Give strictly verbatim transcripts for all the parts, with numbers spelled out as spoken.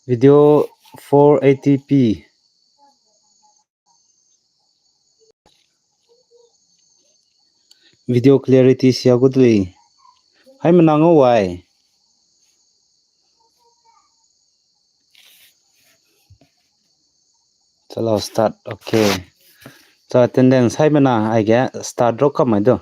Video four eighty p. Video clarity sia gu de lei. Haimena ngau wai. Chalo start, okay. Chalo attendance haimena aige start rock kam mai du.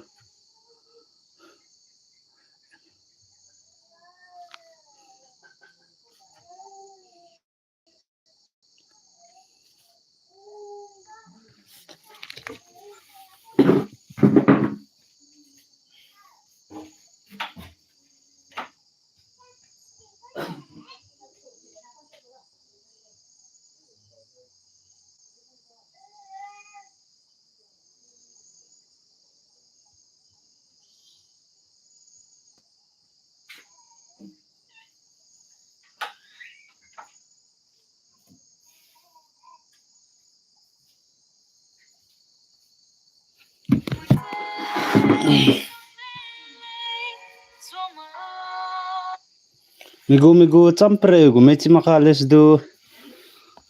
Migu, migu, champreu gu mei chi maka les du.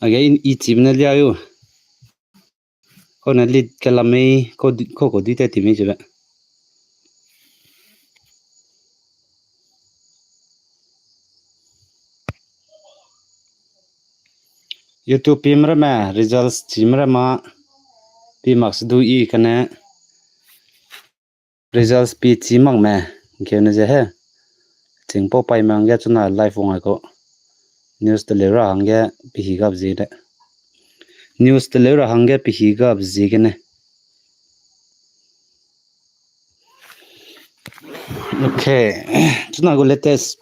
Age in i chi bena lia yu. Kau ne lead ke lamei, kau du-, kau, kau dui tat ti mei chibe. YouTube pim ramme, results chim ramme, pi mak se du i kane. Results pi chi mak me, ngkeu ne ze he. Ching pau pai me hangge chuna live wang ai kau. News teleu ra hangge pihi gap zi de. News teleu ra hangge pihi gap zi gene. Okay. Chuna gu latest.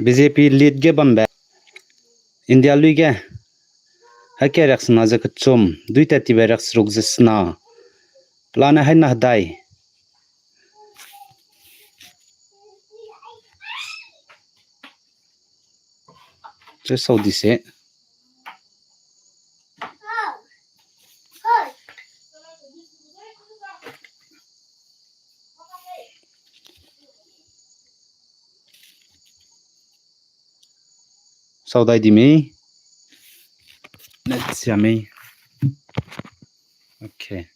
B J P lead ge bambe. India lui ge. Haike riaksena ze kechum. Dui tat tibe riakseruk ze sena. Pelane haina hedai. Che sau di se. Sau dai di mei. Net sia mei. Okay.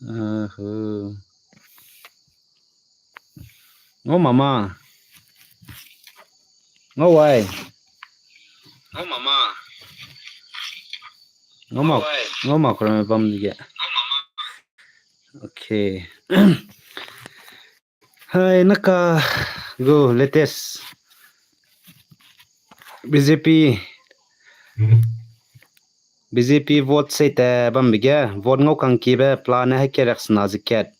Ahu. Ngau mama. Ngau wai. Ngau mama. Ngau ma, ngau ma kura me bam dige. Okay. Hai, naka gu latest B J P, B J P vote seite bambe ge, vote ngau kangkibe pelane haike riaksena ze kat.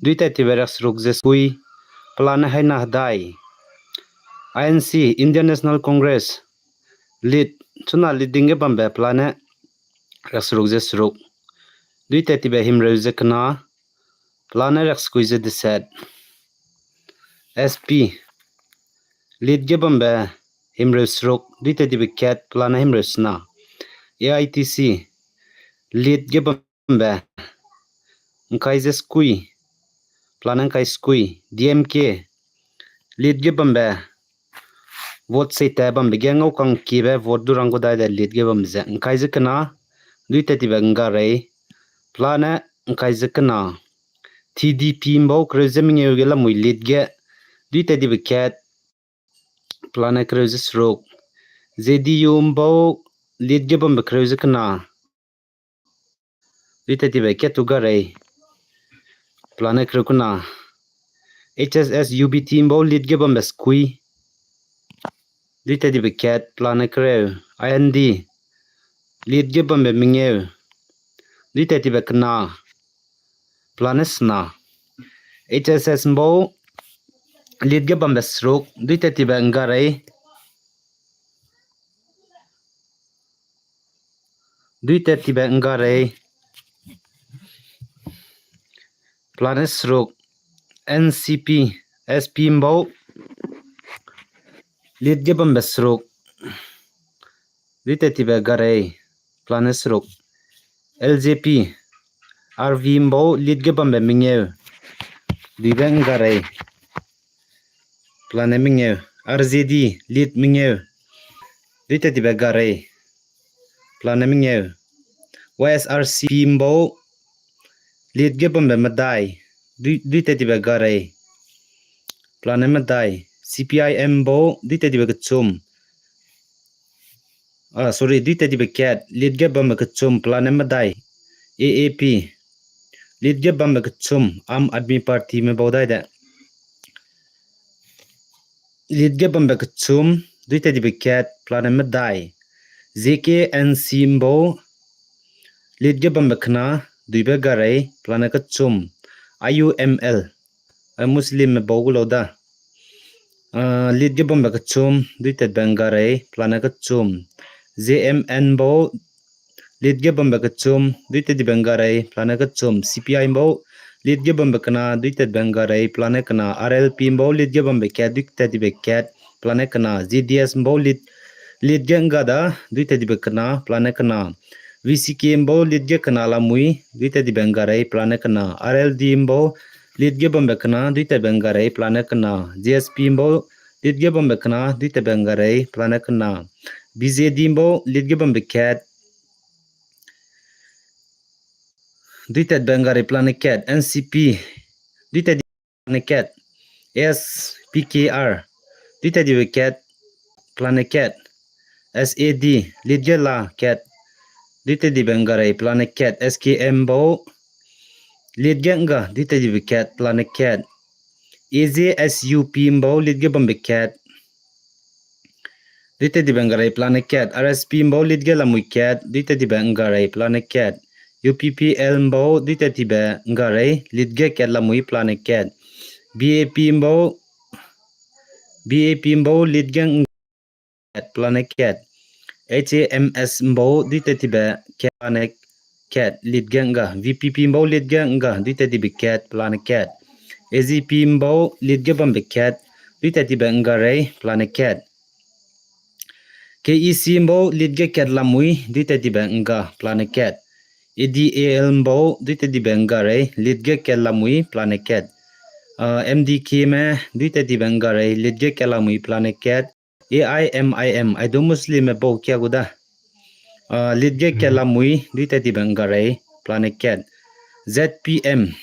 Dui tat tibe riakseruk ze sui, pelane haina hedai. I N C, Indian National Congress, lead, chuna leading ge bambe pelane riakseruk ze seruk. Dui tat tibe himreu ze kena, pelane riaksekui ze deset. S P, lead ge bambe himreu seruk, dui tat tibe kat, pelane himreu sena. A I T C, lead ge bambe ngkai ze sekui, pelane ngkai sekui. D M K, lead ge bambe vote seite bambe ge ngau kangkibe vote du rang gu dai de lead ge bambe ze ngkai ze kena, dui tat tibe nggarei, pelane ngkai ze kena. T D P mbau kereu ze mengeu ge lamui lead ge, dui tat tibe kat, pelane kereu ze seruk. J D U mbau lead ge bambe kereu ze kena, dui tat tibe kat tu garei, pelane kereu kena. H S S U B T mbau lead ge bambe sekui, dui tat tibe kat, pelane kereu. I N D, Lit ge bambe mengeu. Duitat tibe kena. Planet sena. H S S mbau. Lit ge bambe seruk. Duitat tibe nggarei. Duitat tibe nggarei. Planet seruk. N C P. S P mbau. Lit ge bambe seruk. Duitat tibe nggarei. Planet seruk. L J P. R V mbau. Lit ge bambe mengeu. Duibe nggarei. Planet mengeu. R J D. Lit mengeu. Duitat tibe nggarei. Planet mengeu. Y S R C P mbau. Lit ge bambe medai. Dui, duitat tibe nggarei. Planet medai. C P I M mbau. Duitat tibe kechum. Ah, sorry, duitat tibe kat. Lit ge bambe kechum. Planet medai. A A P. Lit ge bambe kechum. Aam Aadmi Party me bau dai de. Lit ge bambe kechum, duitat tibe kat, planet medai. J K N C mbau, lit ge bambe kena, duibe nggarei, planet kechum. I U M L, ai Muslim me bau gu lau da. Ah, lit ge bambe kechum, duitatbe nggarei, planet kechum. J M N mbau, lit ge bambe kechum, duitat tibe nggarei, planet kechum. C P I mbau, lit ge bambe kena, duitatbe nggarei, planet kena. R L P mbau, lit ge bambe kat, duitat tibe kat, planet kena. J D S mbau, lit, lit ge ngga da, duitat tibe kena, planet kena. V C K mbau, lit ge kena lamui, duitat tibe nggarei, planet kena. R L D mbau, lit ge bambe kena, duitatbe nggarei, planet kena. J S P mbau, lit ge bambe kena, duitatbe nggarei, planet kena. B J D mbau, lit ge bambe kat, duitatbe nggarei, planet kat. N C P, duitat tibe planet kat. S P K R, duitat tibe kat, planet kat. S A D, lit ge la kat, duitat tibe nggarei, planet kat. S K M mbau, lit ge ngga, duitat tibe kat, planet kat. A J S U P mbau, lit ge bambe kat, duitat tibe nggarei, planet kat. R S P mbau, lit ge lamui kat, duitat tibe nggarei, planet kat. U P P L mbau, duitat tibe nggarei, lit ge kat lamui, planet kat. B A P mbau, B A P mbau, lit ge ngga, planet kat. H A M S mbau, duitat tibe kat, planet kat, lit ge ngga. V P P mbau, lit ge ngga, duitat tibe kat, planet kat. A G P mbau, lit ge bambe kat, duitat tibe nggarei, planet kat. K E C mbau, lit ge kat lamui, duitat tibe ngga, planet kat. A D A L mbau, duitat tibe nggarei, lit ge kat lamui, planet kat. Ah, M D K me, duitat tibe nggarei, lit ge kat lamui, planet kat. A I M I M, Indo Muslim me bau kia gu da. Ah, lit ge kat lamui, duitat tibe nggarei, planet kat. Z P M,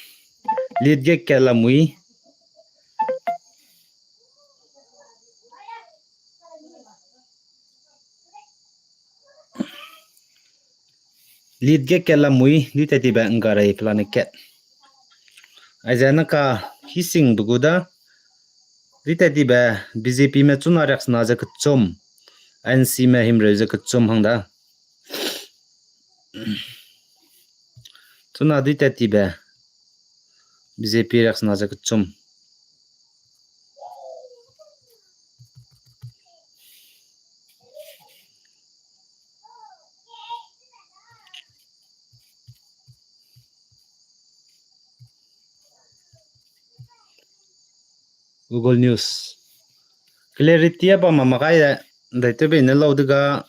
lit ge kat lamui, lit ge kat lamui, duitat tibe nggarei, planet kat. Aize naka hisingbe gu da, duitat tibe B J P me chuna riaksena ze kechum, N C me himreu ze kechum hang da. Chuna duitat tibe B J P riaksena ze kechum. Google News. Clarity a bam ma makai de, dai tewbe ne lau de ga,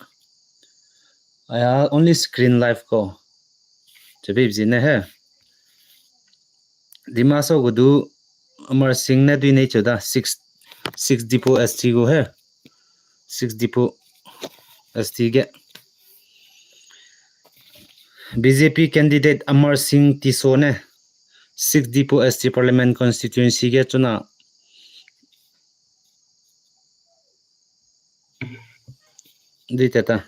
aya only screen live ko. Tewbe zi ne he. Dima Hasao gu du Amar Singh ne dui nei cheu da, six, six Diphu S T gu he. Six Diphu S T ge. B J P candidate Amar Singh Tisso ne six Diphu S T Parliament Constituency ge chuna duitat ta.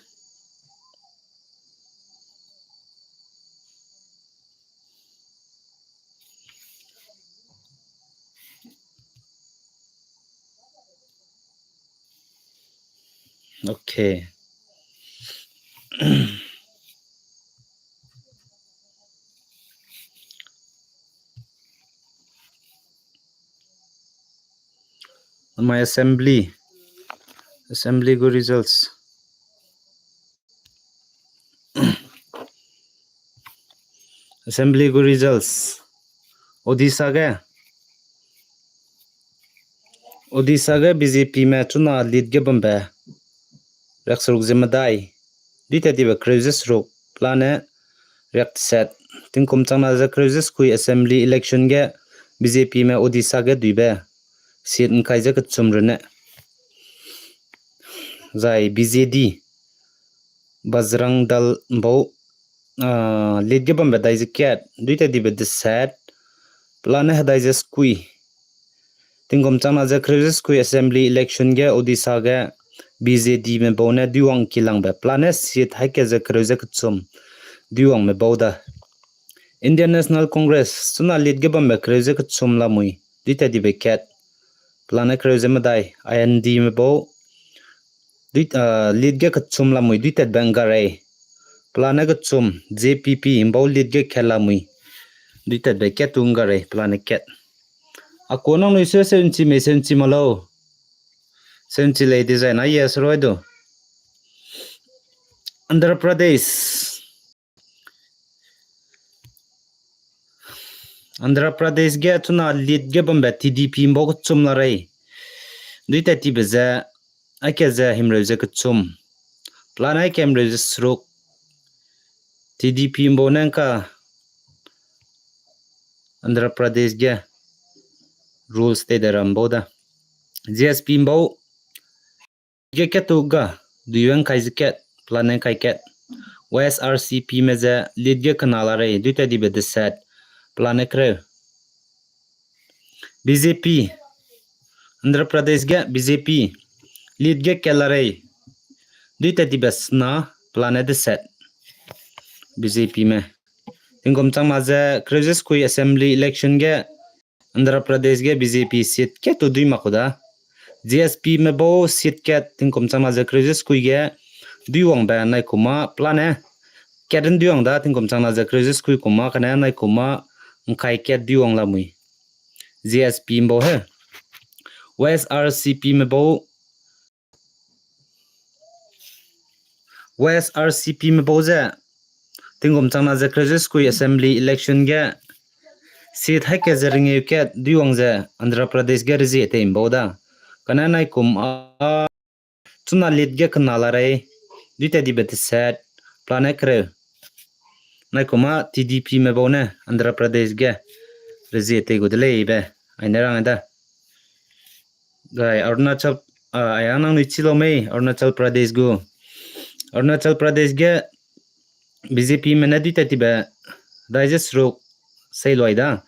Okay. Namai assembly. Assembly gu results. Assembly gu results. Odisha ge. Odisha ge B J P me chuna lead ge bambe. Riakseruk ze medai. Duitat dibe kereu ze seruk. Pelane riakset. Tingkum changna ze kereu ze sekui assembly election ge B J P me Odisha ge duibe. Seat ngkai ze kechum rune. Zai B J D, Bajrang Dal mbau, ah, lead ge bambe hedai ze kat, duitat dibe deset, pelane hedai ze sekui. Tingkum changna ze kereu ze sekui assembly election ge Odisha ge B J D me bau ne duiwang kilangbe, pelane seat haika ze kereu ze kechum, duiwang me bau da. Indian National Congress, chuna lead ge bambe kereu ze kechum lamui, duitat dibe kat, pelane kereu ze medai, I N D me bau, dui-, ah, lead ge kechum lamui, duitatbe nggarei, pelane kechum, J P P mbau lead ge kat lamui, duitatbe kat tu nggarei, pelane kat. A ku nangnui se seunchi mei seunchi ma lau. Seunchi lei design a yes roi du. Andhra Pradesh. Andhra Pradesh ge chuna lead ge bambe T D P mbau kechum la rei. Duitat tibe ze, aike ze himreu ze kechum. Pelane aike himreu ze seruk. T D P mbau ne ngka Andhra Pradesh ge rules te de rambau da. G S P mbau ge kat tu ga, duiwe ngkai ze kat, pelane ngkai kat. Y S R C P me ze lead ge kena la rei, duitat dibe deset, pelane kereu. B J P, Andhra Pradesh ge B J P, lead ge kat la rei, duitat dibe sena, pelane deset. B J P me. Tingkum changna ze kereu ze sekui assembly election ge Andhra Pradesh ge B J P seat kat tu dui mak ku da. G S P me bau seat kat tingkum changna ze kereu ze sekui ge duiwangbe naikumma pelane kat ’nduiwang da tingkum changna ze kereu ze sekui kumma kane naikumma ngkai kat duiwang lamui. G S P mbau he. Y S R C P me bau Y S R C P me bau ze, tingkum changna ze kereu ze sekui assembly election ge, seat haika ze ringeu kat duiwang ze Andhra Pradesh ge rezie tei mbau da. Kane naikum a, chuna lead ge kena la rei, duitat dibe deset, pelane kereu. Naikumma T D P me bau ne Andhra Pradesh ge rezie tei gu de lei be, aine rang da. Gai Arunachal, ah, aya nangnui chi lau mei, Arunachal Pradesh gu. Arunachal Pradesh ge B J P me ne duitat tibe hedai ze seruk sei luai da.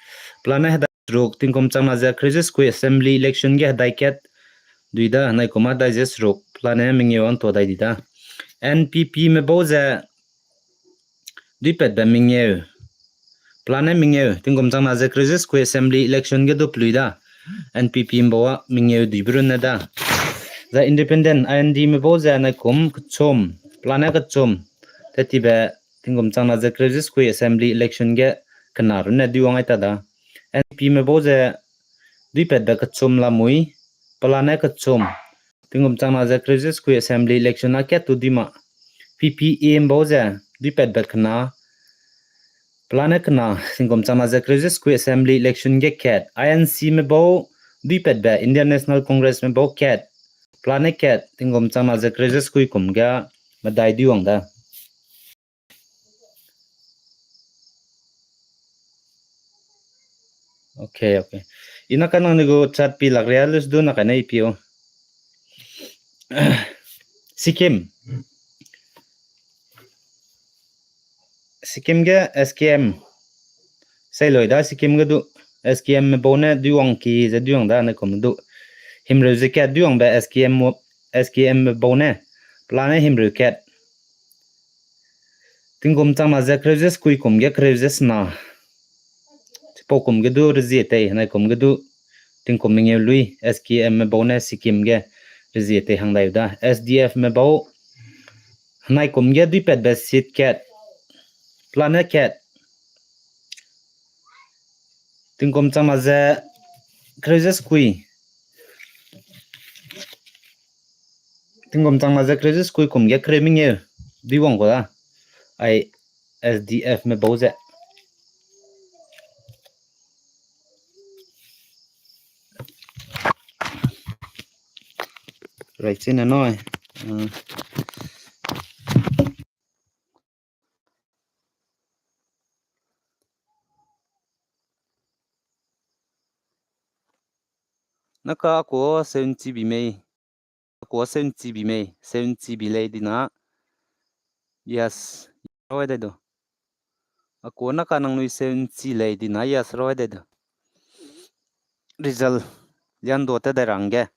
Pelane hedai seruk tingkum changna ze kereu ze sekui assembly election ge hedai kat dui da, naikumma hedai ze seruk pelane mengeu antua dai di da. N P P me bau ze duipatbe mengeu. Pelane mengeu, tingkum changna ze kereu ze sekui assembly election ge du pelui da. N P P mbau a mengeu duibe runne da. Zai independent I N D me bau ze naikum kechum, pelane kechum. Tat tibe tingkum changna ze kereu ze sekui assembly election ge kena runne duiwang ai ta da. N P P me bau ze duipatbe kechum lamui, pelane kechum. Tingkum changna ze kereu ze sekui assembly election a kat tu dui ma. P P A me bau ze duipatbe kena. Pelane kena, tingkum changna ze kereu ze sekui assembly election ge kat. I N C me bau duipatbe, Indian National Congress me bau kat. Pelane kat, tingkum changna ze kereu ze sekui kum ge medai duiwang da. Okay, okay. I na ka nangnui gu chat pi lak ria lus du na ka ne I P O. Sikkim. Sikkim ge S K M. Sei loi da Sikkim ge du S K M me bau ne duiwang ki ze duiwang da naikum du. Himreu ze kat duiwangbe S K M, S K M me bau ne. Pelane himreu kat. Tingkum changna ze kereu ze sekui kum ge kereu ze sena. Chipau kum ge du rezie tei, naikum ge du tingkum mengeu lui, S K M me bau ne Sikkim ge rezie tei hang dai da. S D F me bau, naikum ge duipatbe seat kat, pelane kat. Tingkum changna ze kereu ze sekui. Tingkum chang na ze kereu ze sekui kum ge kereu mengeu dui wang gu da. Ai S D F me bau ze. Right, sine noi. Mm. Naka ko seun chibi mei. Ko seun chibi mei, seun chibi lei dina. Yes, roi de do. Ako naka nangnui seun chi lei dina, yes, roi de do. Result lian do te de rangge.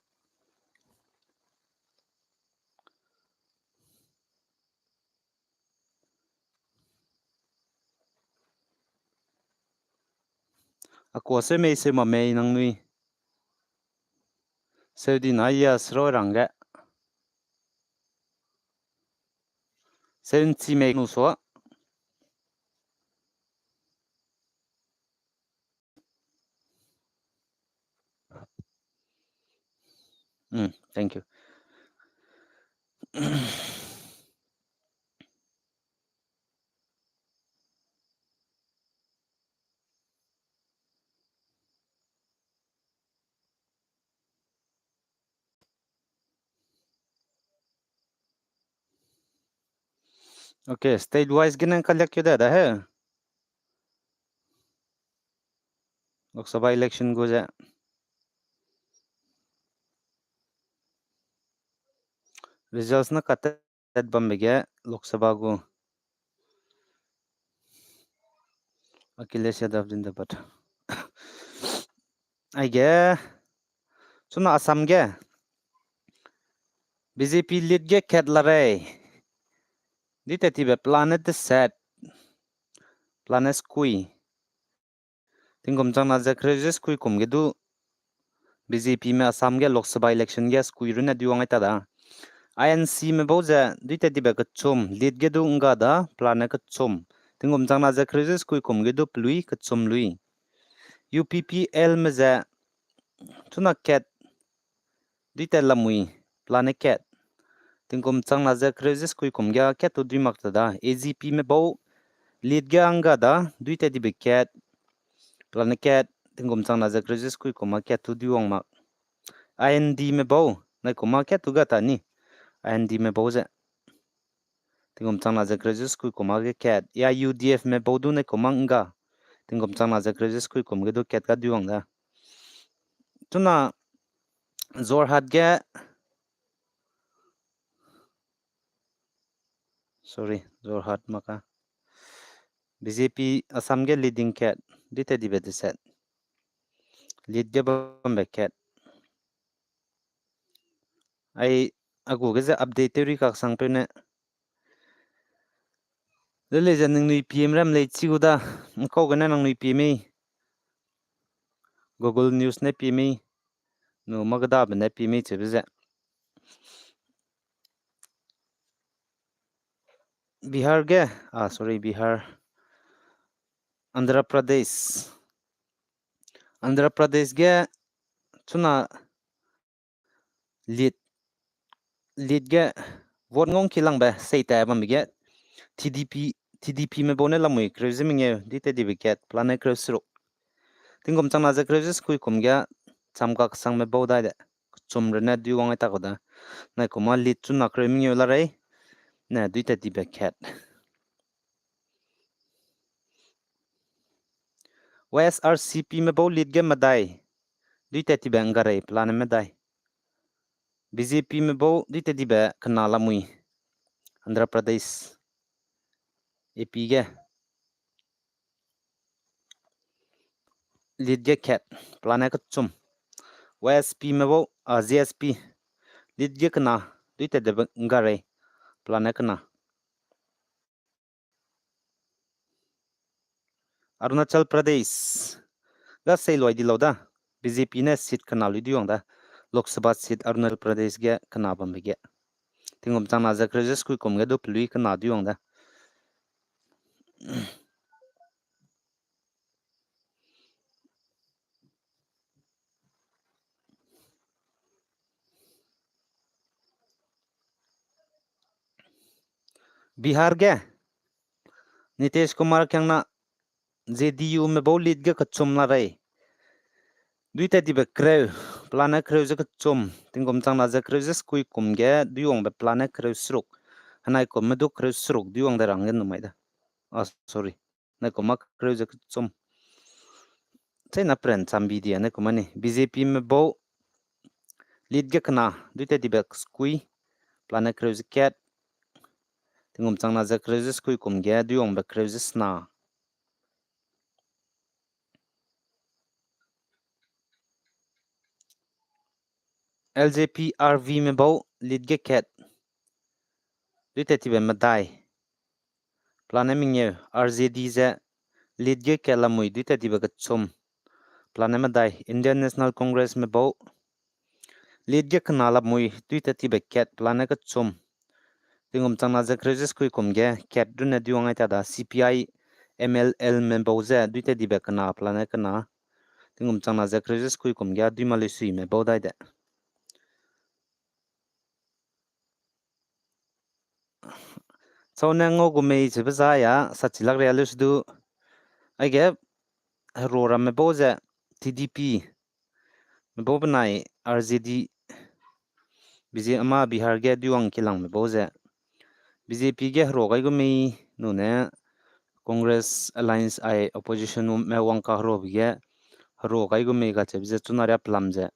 Ako seu mei seu ma mei nangnui. Seu dina yes roi rangge. Seun chi mei nu sua. Mm, thank you. Okay, state wise gene kaliak keu da da he. Lok Sabha election gu ze results na katet bambe ge Lok Sabha gu. Akhilesh Yadav Zindabad. Aige, suna Assam ge B J P lead ge kat la rei. Di te tibe plan ne deset. Plan ne sekui. Tingkum chang na ze kereu ze sekui kum ge du B J P me Assam ge Lok Sabha election ge sekui runne dui wang ai ta da. I N C me bau ze dui te dibe kechum, lead ge du ngga da, plan ne kechum. Tingkum chang na ze kereu ze sekui kum ge du pelui kechum lui. U P P L me ze chuna kat, dui te lamui, plan ne kat. Tingkum chang na ze kereu ze sekui kum ge kat tu dui mak ta da. A G P me bau, lead ge ngga da, dui te dibe kat, plan ne kat. Tingkum chang na ze kereu ze sekui kum a kat tu dui wang mak. I N D me bau, nai kum a kat tu ga ta ni. I N D me bau ze. Tingkum chang na ze kereu ze sekui kum a ge kat. Ya U D F me bau du nai kum a ngga. Tingkum chang na ze kereu ze sekui kum ge du kat ga dui wang da. Chuna Jorhat ge, sorry, Jorhat maka. B J P Assam ge leading kat, dui te dibe deset. Lead ge bambe kat. Ai, a gu ge ze update tew ri kaksang peu ne. Lele ze ningnui P M ram lei chi gu da, nkau gene nangnui P M i. Google News ne P M i. Nu ma gada be ne P M i chebe ze. Bihar ge, ah, sorry, Bihar. Andhra Pradesh. Andhra Pradesh ge chuna lead, lead ge vote ngong kilangbe seita bambe ge T D P, T D P me bau ne lamui kereu ze mengeu, dui te dibe kat, plan ne kereu seruk. Tingkum chang na ze kereu ze sekui kum ge cham kaksang me bau dai de. Kechum rene dui wang ai ta kau da. Nai kum a lead chuna kereu mengeu la rei. Ne dui te dibe kat. Y S R C P me bau lead ge medai. Dui te tibe ngga rei plan ne medai. B J P me bau dui te dibe kena lamui. Andhra Pradesh. A P ge. Lead ge kat, plan ne kechum. Y S P me bau, ah, Z S P. Lead ge kena, dui te dibe ngga rei, plan ne kena. Arunachal Pradesh. Ga sei loi di lau da. B J P ne seat kena lui di wang da. Lok Sabha seat Arunachal Pradesh ge kena bambe ge. Tingkum chang na ze kereu ze sekui kum ge du pelui kena di wang da. Bihar ge Nitish Kumar kiangna J D U me bau lead ge kechum la rei. Dui tat tibe kereu, pelane kereu ze kechum, tingkum changna ze kereu ze sekui kum ge dui wangbe pelane kereu seruk. Henai kumme du kereu seruk dui wang de rang ge numai da. Ah, sorry. Henai kum ma kereu ze kechum. Chena pren chambi di henai kum ma ni. B J P me bau lead ge kena, dui tat tibe sekui, pelane kereu ze kat. Tingkum changna ze kereu ze sekui kum ge dui wangbe kereu ze sena. L J P R V me bau lead ge kat, dui tat tibe medai, pelane mengeu. R J D ze lead ge kat lamui, dui tat tibe kechum, pelane medai. Indian National Congress me bau lead ge kena lamui, dui tat tibe kat, pelane kechum. Tingkum changna ze kereu ze sekui kum ge kat runne dui wang ai ta da. C P I M L L me bau ze dui tat tibe kena, pelane kena. Tingkum changna ze kereu ze sekui kum ge dui ma lui sui me bau dai de. Chau ne ngau gu mei chebe za ya, sa chi lak ria lu se du. Aige hero ramme bau ze T D P me bau benai R J D, B J P ama Bihar ge dui wang kilangme bau ze B J P ge hero gai gu mei nune Congress Alliance ai opposition me wang ka herobe ge hero gai gu mei kachebe ze chuna ria pelam ze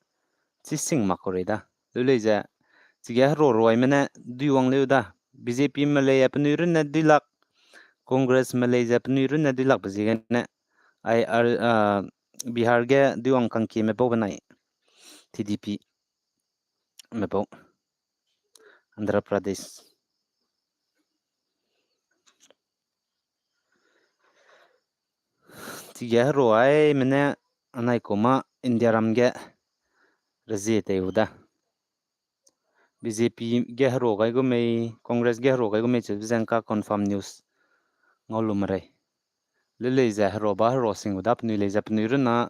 chi sing mak kau rei da. Leu lei ze, chige hero ruaime ne dui wang leu da. B J P me lei a penui runne dui lak, Congress me lei ze penui runne dui lakbe ziegene, ai, ah, Bihar ge dui wang kangkieme bau benai T D P me bau, Andhra Pradesh. Chige hero aime ne anai kuma India ram ge rezie tei u da. B J P ge hero gai gu mei, Congress ge hero gai gu mei chebe ze ngka confirm news ngau lu merei. Leu lei ze hero ba hero sing u da, penui lei ze penui runne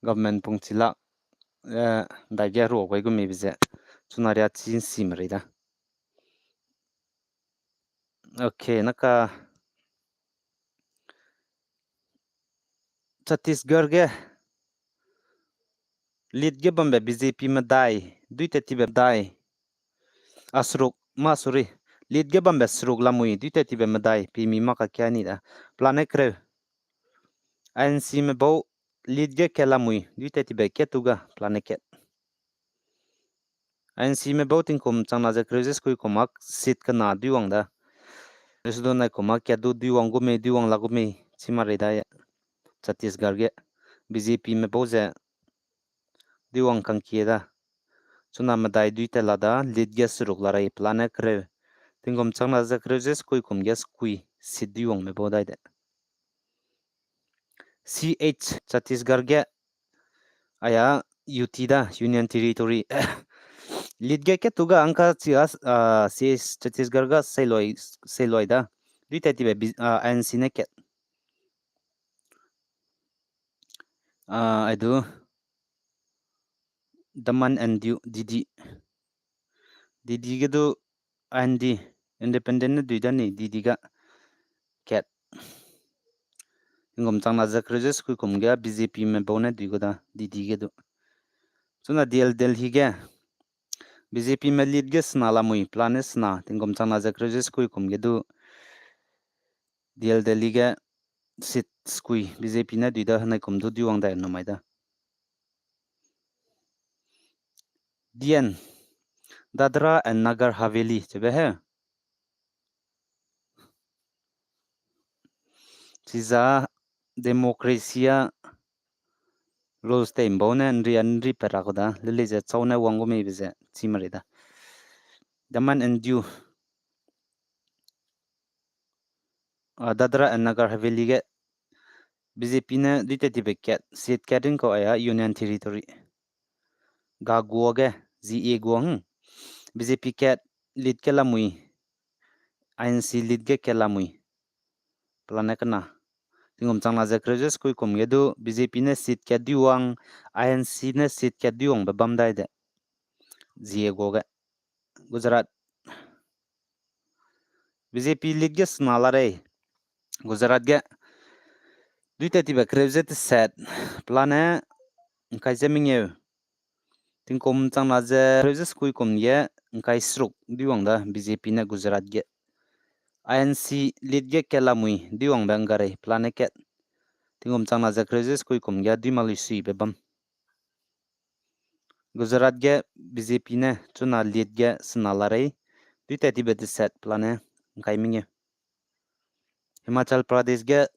government pung chi lak, eh, dai ge hero gai gu meibe ze chuna ria chi nsi merei da. Okay, naka Chhattisgarh ge lead ge bambe B J P medai, dui tat tibe medai. Ah, seruk, ma, sorry. Lead ge bambe seruk lamui, dui tat tibe medai, pimi ma kakia ni da. Pelane kereu. I N C me bau lead ge kat lamui, dui tat tibe kat tu ga, pelane kat. I N C me bau tingkum changna ze kereu ze sekui kum mak seat kena dui wang da. Lesudu nai kum mak kat du dui wang gu mei, dui wang la gu mei, chi ma rei da ya. Chhattisgarh ge B J P me bau ze dui wang kangkie da. Chuna medai dui tat la da, lead ge seruk la rei pelane kereu. Tingkum changna ze kereu ze sekui kum ge sekui seat dui wangme bau dai de. C H Chhattisgarh ge, aya U T da, Union Territory. Lead ge kat tu ga ngka chi a, ah, C H Chhattisgarh ga seiloi, seiloi da. Dui tat tibe B-, ah, I N C ne kat. Ah, ai du Daman and Diu, D D. D D ge du I N D, independent ne dui da ni, D D ga kat. Tingkum changna ze kereu ze sekui kum ge B J P me bau ne dui gu da, D D ge du. Chuna D L Delhi ge B J P me lead ge sena lamui, pelane sena, tingkum changna ze kereu ze sekui kum ge du D L Delhi ge seat sekui B J P ne dui da, henai kum du dui wang dai numai da. D N, Dadra and Nagar Haveli chebe he. Chiza democracy a rules tei mbau ne nri a nri pe ra ku da, lili ze chau ne wang gu meibe ze chi ma rei da. Daman and Diu, ah, Dadra and Nagar Haveli ge B J P ne dui tat tibe kat, seat kat ringkau aya Union Territory. Ga guage, G A guang. B J P kat lead ge lamui, I N C lead ge kat lamui. Pelane kena. Tingkum changna ze kereu ze sekui kum ge du B J P ne seat kat dui wang, I N C ne seat kat dui wangbe bam dai de. G A guage. Gujarat. B J P lead ge sena la rei. Gujarat ge. Duitat tibe kereu ze teset. Pelane ngkai ze mengeu. Tingkum changna ze kereu ze sekui kum ge ngkai seruk duiwang da B J P ne Gujarat ge. I N C lead ge kat lamui duiwangbe ngga rei pelane kat. Tingkum changna ze kereu ze sekui kum ge dui mak lui suibe bam. Gujarat ge B J P ne chuna lead ge sena la rei, duitat tibe teset pelane ngkai mengeu. Himachal Pradesh ge,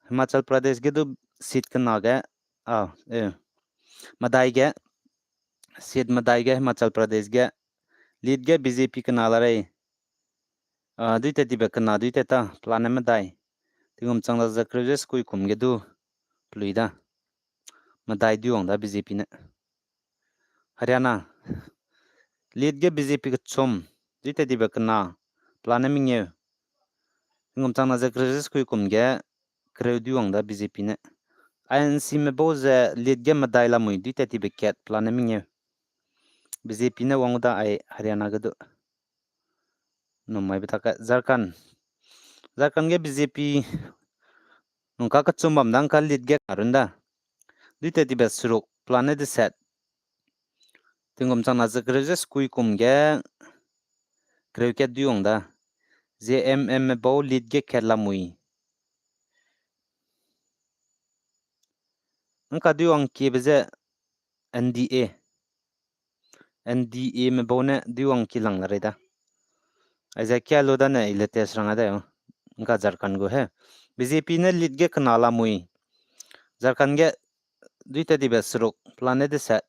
Himachal Pradesh ge du seat kena ge, a, eh, medai ge, seat medai ge Himachal Pradesh ge, lead ge B J P kena la rei, a, duitat tibe kena duitat ta pelane medai. Tingkum changna ze kereu ze sekui kum ge du pelui da. Medai duiwang da B J P ne. Haryana. Lead ge B J P kechum, duitat tibe kena, pelane mengeu. Tingkum changna ze kereu ze sekui kum ge kereu duiwang da B J P ne. I N C me bau ze lead ge medai lamui duitat tibe kat pelane mengeu. B J P ne wang da ai Haryana ge du. Numai beta ka Jharkhand. Jharkhand ge B J P nungka kechum bam da ngka lead ge karun da. Duitat tibe seruk pelane teset. Tingkum changna ze kereu ze sekui kum ge kereu kat duiwang da. J M M me bau lead ge kat lamui. Ngka duiwang kiebe ze N D A. N D A me bau ne duiwang kilang la rei da. Aize kia lu da ne i latest rang a da yo. Ngka Jharkhand gu he. B J P ne lead ge kena lamui. Jharkhand ge duitat tibe seruk pelane teset.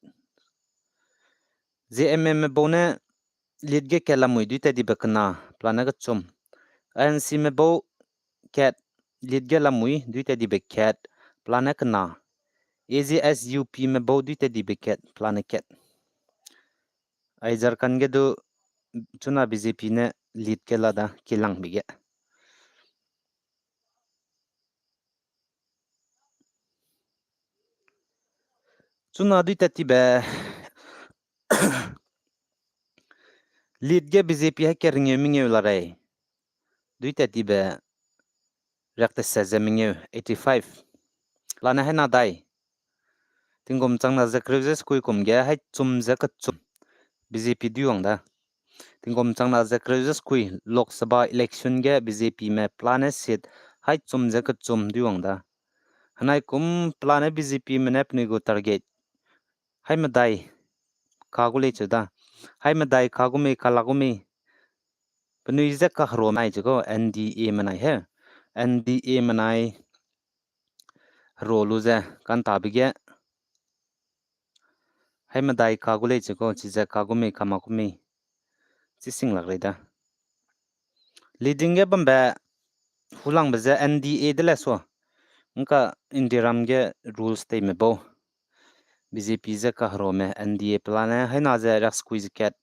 J M M me bau ne lead ge kat lamui duitat tibe kena pelane kechum. I N C me bau kat lead ge lamui duitat tibe kat pelane kena. A J S U P me bau duitat tibe kat pelane kat. Ai Jharkhand ge du chuna B J P ne lead ge la da kilangbe ge. Chuna duitat tibe lead ge B J P hai ke ringeu mengeu la rei. Duitat tibe riak teset ze mengeu, eighty five. Lane haina dai. Tingkum changna ze kereu ze sekui kum ge hai chum ze kechum B J P duiwang da. Tingkum changna ze kereu ze sekui Lok Sabha election ge B J P me pelane seat hai chum ze kechum duiwang da. Henai kum pelane B J P me ne penui gu target hai medai ka gu lei cheu da. Hai medai ka gu mei, ka la gu mei. Penui ze kahero nai cheu kau N D A menai he. N D A menai hero lu ze kantabe ge hai medai ka gu lei cheu kau, chize ka gu mei, ka ma gu mei. Chi sing lak rei da. Leading ge bambe hulangbe ze N D A de le sua. Ngka Indiaram ge rules teime bau. B J P ze kaherome N D A pelane haina ze riak sekui ze kat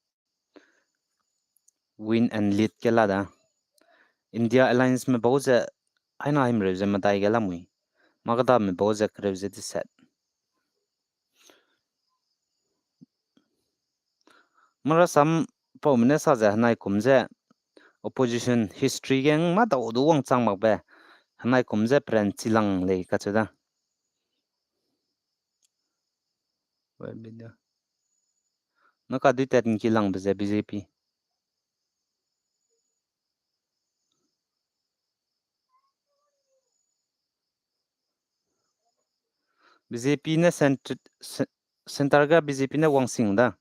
win and lead ke la da. India Alliance me bau ze haina himreu ze medai ge lamui. Makdame bau ze kereu ze deset. Marasam paume ne sa ze henai kum ze opposition history ge ngma dau du wangchang makbe henai kum ze peren chilang lei kacheu da. Naka duitat ngkilangbe ze B J P. B J P ne cent-, ce-, centre ga B J P ne wangsing da.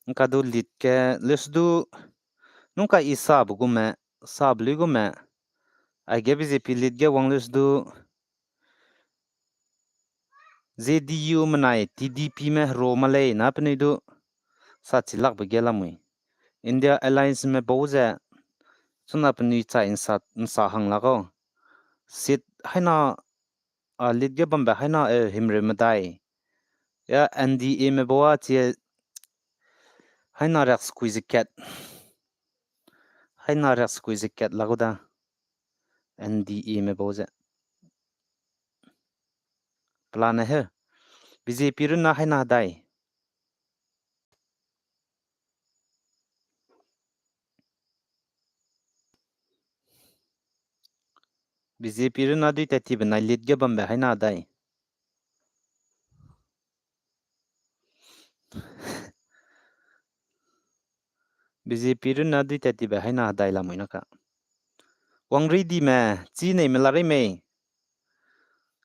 Nka du lead ke leus du nungka i sabe gume, sabe lui gume. Aige B J P lead ge wang leus du J D U menai T D P me hero ma lei na penui du sa chilakbe ge lamui. India Alliance me bau ze chuna penui chai nsa, nsa hang la kau. Seat haina, a, lead ge bambe haina, e, himreu medai. Ya N D A me bau a chi haina riak sekui ze kat. Haina riak sekui ze kat la kau da. N D A me bau ze. Pelane he. B J P runa haina dai. B J P runa dui tat tibe nai lead ge bambe haina dai. B J P runa dui tat tibe haina dai lamui na ka. Wang ri di me, chi nei me la ri mei.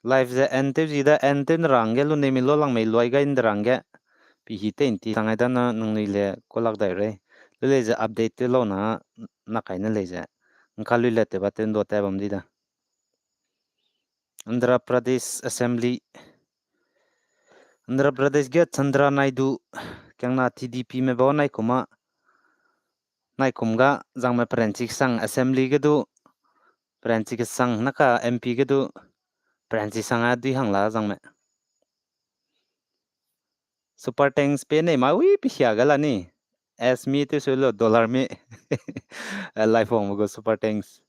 Live ze en tew zi da, en tew ne rangge lu nei mei lo lang mei luai gai nde rangge. Pi hi te nti sangai da na nang nui le kolak dai rei. Lu lei ze update tew lau na, na kai ne lei ze. Nka lui le te ba tew ndo te bam di da. Andhra Pradesh Assembly. Andhra Pradesh ge Chandra Naidu, kiangna T D P me bau nai kuma, nai kum ga zangme peranchi kesang Assembly ge du, peranchi kesang naka M P ge du, peranchi sang a dui hang la zangme. Super thanks pe nei ma wi pisia ga la ni. S mi te su lo dollar mi. Live wang gu super thanks.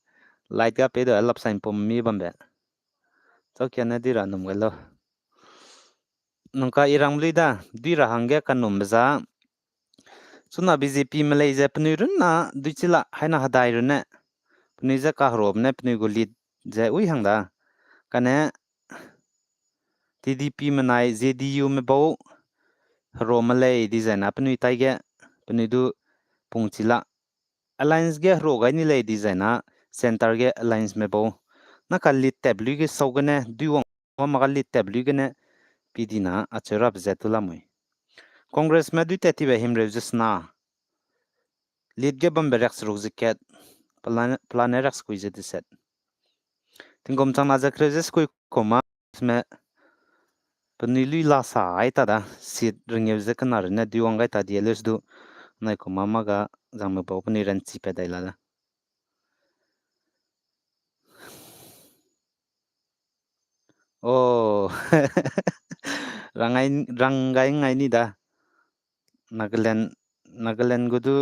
Light ga pe do lap sign pum mi bambe. Chau kia ne dui ra num ga lo. Nungka i rang blui da, dui ra hangge kanum be za. Chuna B J P me lei ze penui run na dui chila haina hedai run ne. Penui ze kaherom ne penui gu lead ze ui hang da. Kane T D P me nai Z D U me bau hero me lei dizai na penui taige penui du pung chila. Alliance ge hero gai ni lei dizai na center ge alliance me bau. Na ka lead tab lui ge sau gene dui wang ma ga lead tab lui gene pi di na acheu rabe ze tu lamui. Congress me dui tat tibe himreu ze sena. Lead ge bambe riak seruk ze kat, pelane, pelane riak sekui ze deset. Tingkum chang na ze kreu ze sekui kuma, me penui lui la sa ai ta da, seat ringeu ze kena rune dui wang gai ta die leus du, nai kuma ma ga zangme bau penui ranchi pe dai la da. Oh, rangai, ranggai ngai ni da. Nagaland, Nagaland gu du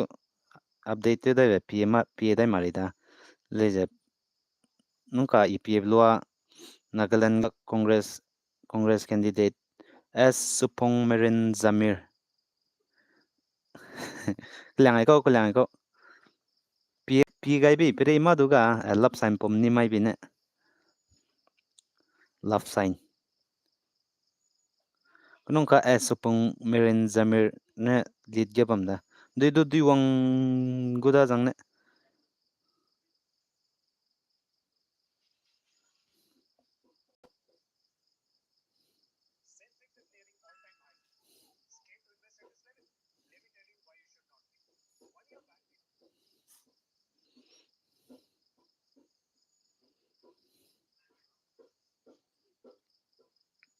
update te dai be pie ma, pie dai ma ri da. Lei ze, nungka i pie lua Nagaland Congress, Congress candidate S Supong Meren Jamir. Keliang ai kau, keliang ai kau. Pie, pie gai bei, pie rei ma du ga, eh, lap sign pum ni mai bi ne. Lap sign. Penungka S Supong Meren Jamir ne lead ge bam da. Dui du dui wang gu da zang ne.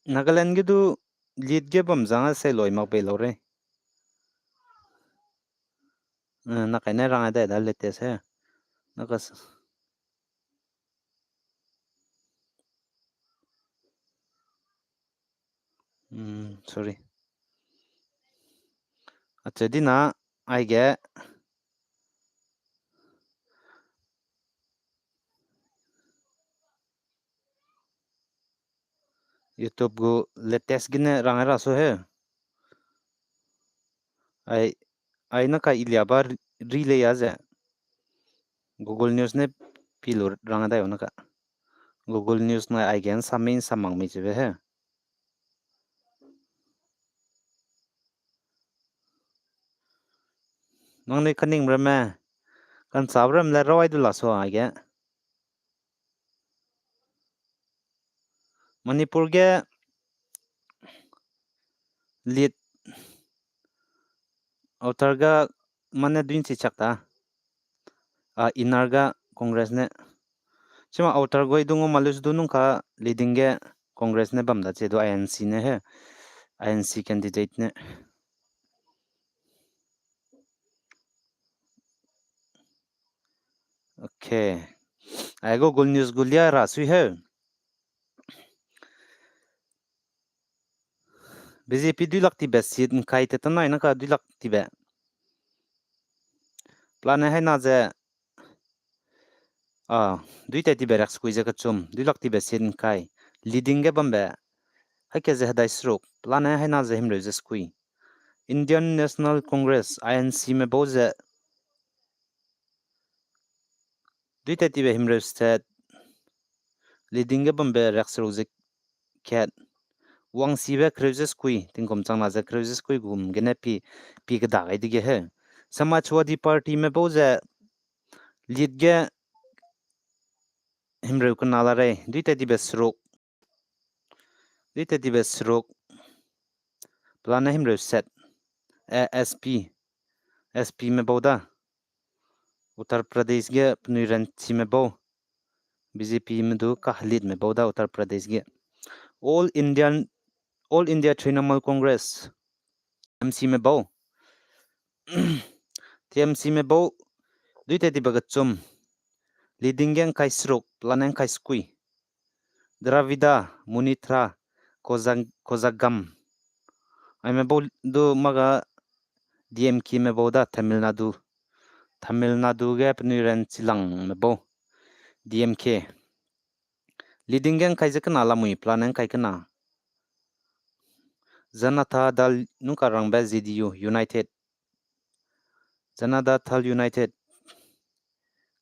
Nagaland ge du lead ge bam zang a se loi mak bei lau rei. Eh, na kai ne rang a dai da latest he. Na ka s-, mm, sorry. Ache di na, aige. YouTube gu latest gene rang ra su he. Ai, ai na ka ilia ba ri, ri le ya ze. Google News ne pilu rang dai na ka. Google News na ai gen sa min sa mang mi chibe he. Nang ni kaning reme. Kan sa rem le rawai du la so ai ge. Manipur ge lead outer ga mane duin chi chak ta. A inner ga Congress ne. Chima outer goi dungu malus du nungka leading ge Congress ne bam da che du I N C ne he. I N C candidate ne. Okay. Ai Google News gu lia ra sui he. B J P dui lak tibe seat nkai te tanai na ka dui lak tibe. Pelane haina ze, a, dui te tibe rak sekui ze kechum, dui lak tibe seat nkai. Leading ge bambe. Haike ze hedai seruk. Pelane haina ze himreu ze sekui. Indian National Congress, I N C me bau ze dui te tibe himreu set. Leading ge bambe riakseruk ze kat. Wangsibe kereu ze sekui, tingkum changna ze kereu ze sekui gum gene pi, pi keda gai dege he. Samajwadi Party me bau ze lead ge himreu kena la rei, duitat dibe seruk. Duitat dibe seruk. Pelane himreu set. Eh, S P. S P me bau da. Uttar Pradesh ge penui ranchi me bau. B J P me du kahelit me bau da Uttar Pradesh ge. All Indian, All India Trinamool Congress, M C me bau. T M C me bau, duitat dibe kechum. Leading ge ngkai seruk, pelane ngkai sekui. Dravida, Munithra, Kozag-, Kozhagam. Aime bau du maga D M K me bau da Tamil Nadu. Tamil Nadu ge penui ranchi lang me bau. D M K. Leading ge ngkai ze kena lamui, pelane ngkai kena. Janata Dal nungkarangbe J D U, United. Janata Dal United.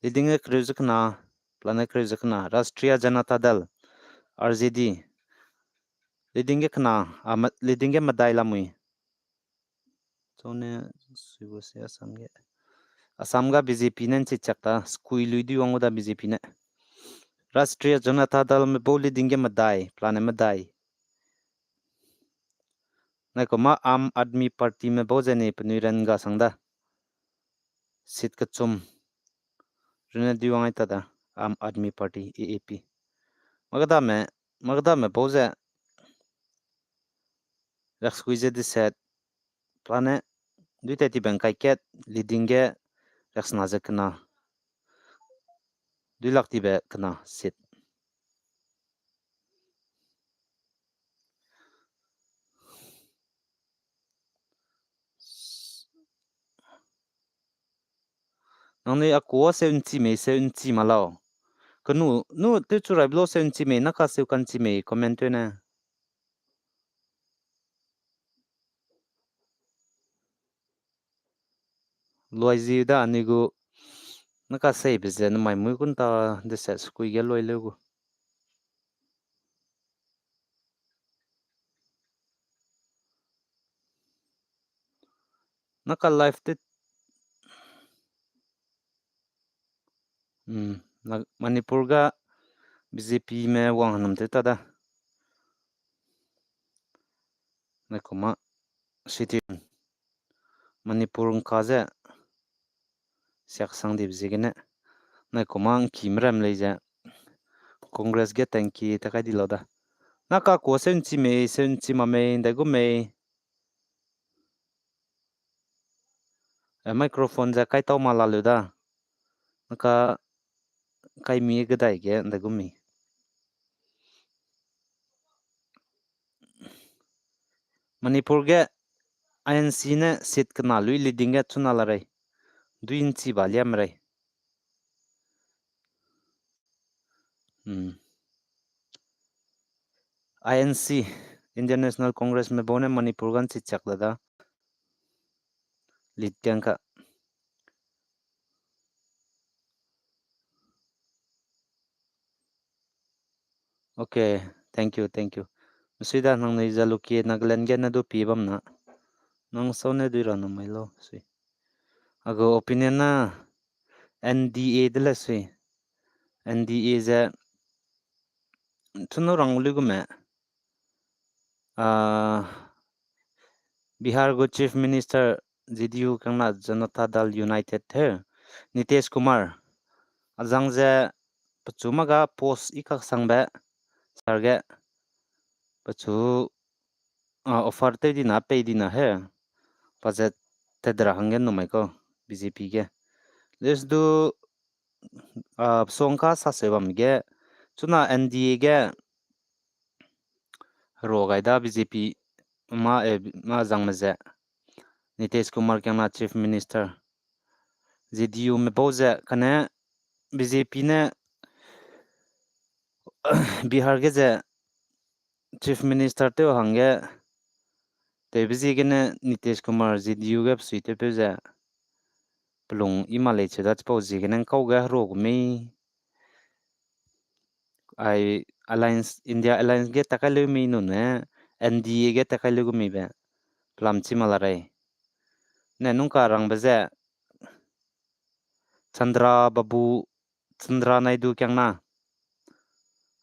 Leading ge kereu ze kena, pelane kereu ze kena. Rashtriya Janata Dal, R J D. Leading ge kena, a, me-, leading ge medai lamui. Chone, suibu se Assam ge. Assam ga B J P ne nchi chak ta, sekui lui dui wang gu da B J P ne. Rashtriya Janata Dal me bau leading ge medai, pelane medai. Nai kuma Aam Aadmi Party me bau ze ni penui ran ga sang da. Seat kechum. Rune dui wang ai ta da. Aam Aadmi Party, A A P. Magdame, magdame bau ze. Riaksekui ze deset. Pelane, duitat dibe ngkai kat, leading ge riaksena ze kena. Duilak dibe kena seat. Nangnui a kua seu nchi mei, seu nchi ma lau. Kenu, nu tewchu rai blo seu nchi mei, naka seu ka nchi mei, comment tew ne. Luai zi da anui gu, naka seibe ze namai mui kun ta deset sekui ge luai leu gu. Naka life te, hmm, na, Manipur ga B J P me wang hanam te ta da. Nai kuma city Manipur ngka ze siak sang dibe ziegene. Nai kuma ngki meram lei ze Congress ge tangki ta kai di lau da. Naka kua seu nchi mei, seu nchi ma mei, ndai gu mei. Eh, microphone ze kai tau ma la leu da. Naka kai mi gedai ge ndai gu mei. Manipur ge I N C ne seat kena lui leading ge chuna la rei. Dui nchi ba liam rei. Hmm. I N C, Indian National Congress me bau ne Manipur ga nchi chak da da. Lead kang ka. Okay, thank you, thank you. Mesui da nangnui Jalukie Nagaland ge ne du pi bam na. Nang sau ne dui ra na mai lau sui. A gu opinion na N D A de le sui. N D A ze chunu rang lu gume. Ah, Bihar gu Chief Minister J D U kangna Janata Dal United he, Nitish Kumar. Azang ze pechu maga post i kak sangbe, sar ge pechu, ah, offer tew dina, pei dina he. Pa ze tedra hangge numai kau, B J P ge. Leus du, ah, songka saseu bam ge, chuna N D A ge, hero gai da B J P ma, eh, ma zangme ze. Nitish Kumar kangna Chief Minister. J D U me bau ze, kane B J P ne Bihar ge ze Chief Minister tew hangge, tewbe ziegene Nitish Kumar J D U ge pesui tewpeu ze, pelung i ma lei cheu da chipau ziegene ngkau ge hero gu mei. ai alliance, India alliance ge takai leu mi nune, N D A ge takai leu gu mi be, pelam chi ma la rei. Ne nungka rangbe ze, Chandra Babu, Chandra Naidu kiangna.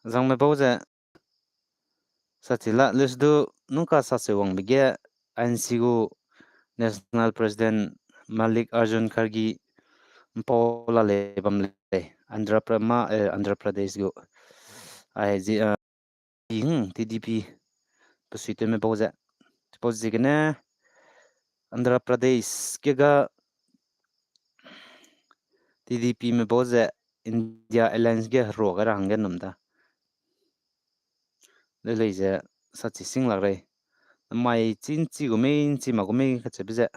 Zangme bau ze, sachi la, lus du nungka sase wangbe ge, I N C gu National President Mallikarjun Kharge mpau la lei bam lei, Andhra Pra-, ma, eh, Andhra Pradesh gu. Ai, zi, eh, T D P, hmm, T D P, pesui tewme bau ze. Chipau ziegene, Andhra Pradesh ge ga T D P me bau ze India Alliance ge herua ga ra hangge num da. Lelei ze sachi sing lak rei. Mai chi nchi gu mei, nchi ma gu mei kacheube ze.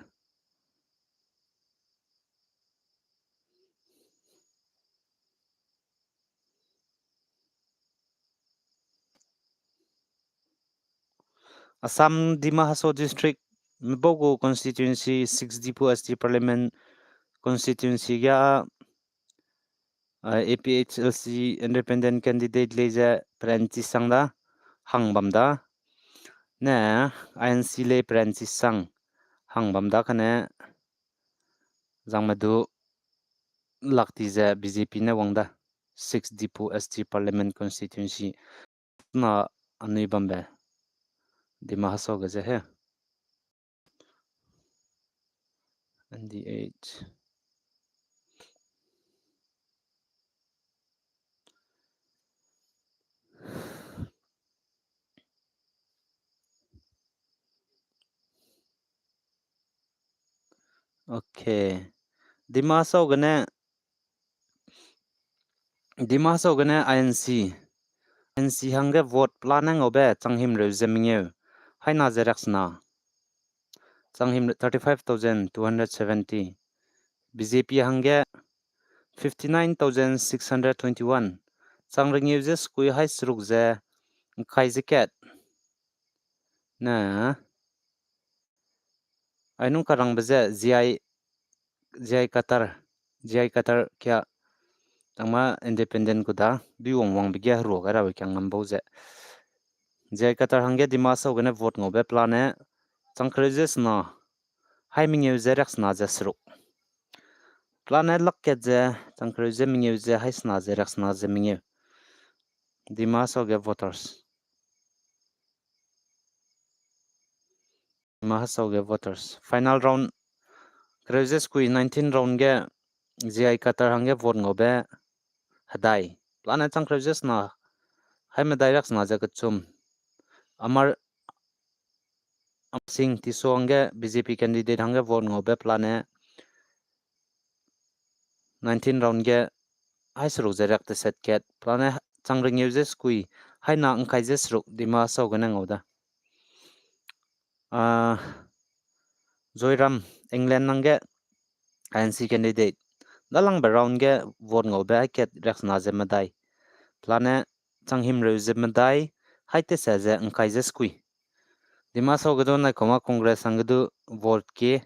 Assam Dima Hasao District, mebau gu constituency six Diphu S T Parliament constituency ga, ah, A P H L C independent candidate lei ze peranchi sang da, hang bam da. Ne I N C lei peranchi sang, hang bam da kane zangme du lak ti ze B J P ne wang da, six Diphu S T Parliament constituency na anui bambe. Dima Hasao ge ze he. N D H. Okay. Dima Hasao gene, Dima Hasao gene I N C. I N C hangge vote pelane ngaube changhimreu ze mengeu. Haina ze riaksena. Changhim thirty-five thousand two hundred seventy. B J P hangge fifty-nine thousand six hundred twenty-one. Changrengeu ze sekui hai seruk ze ngkai ze kat. Na. Ai nung karangbe ze J I, J I Kathar, J I Kathar kia tangma independent gu da, dui wang wangbe ge herua gai rabe kiang ngam bau ze. J I Kathar hangge Dima Hasao gene vote ngaube pelane, changkereu ze sena, hai mengeu ze riaksena ze seruk. Pelane lak kat ze, changkereu ze mengeu ze, hai sena ze riaksena ze mengeu. Dima Hasao ge voters. Dima Hasao ge voters. Final round, kereu ze sekui nineteen round ge J I Kathar hangge vote ngaube hedai. Pelane changkereu ze sena, hai medai riaksena ze kechum. Amar, Amar Singh Tisso hangge B J P candidate hangge vote ngaube pelane nineteen round ge hai seruk ze riak teset kat, pelane changrengeu ze sekui, haina ngkai ze seruk Dima Hasao gene ngau da. Ah, Zoiram, England nangge I N C candidate. Dalangbe round ge vote ngaube hai kat riaksena ze medai. Pelane changhimreu ze medai, hai tese ze ngkai ze sekui. Dima Hasao ge du naikoma Congress hangge du vote kie,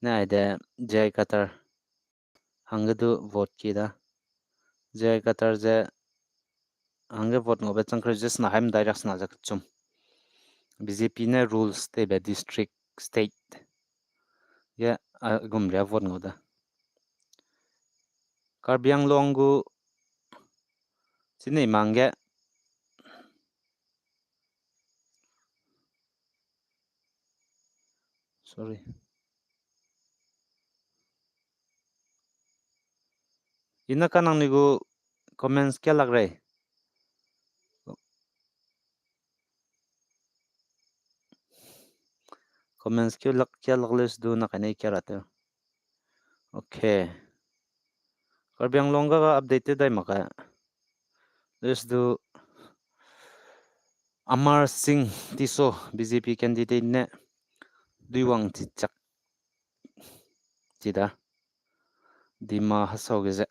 ne aide J I Kathar hangge du vote kie da. J I Kathar ze hangge vote ngaube changkereu ze sena hai medai riaksena ze kechum. B J P ne rules tewbe district, state ge, a, gum ria vote ngau da. Karbi Anglong gu chinei mangge. Sorry. Ina ka nangnui gu comments kia lak rei. Comments kia lak, kia lak list du na kaine kia ra te. Okay. Karbi Anglong ga ga update te dai mak ka. List du Amar Singh Tisso B J P candidate ne dui wang chi chak chi da. Dima Hasao ge ze.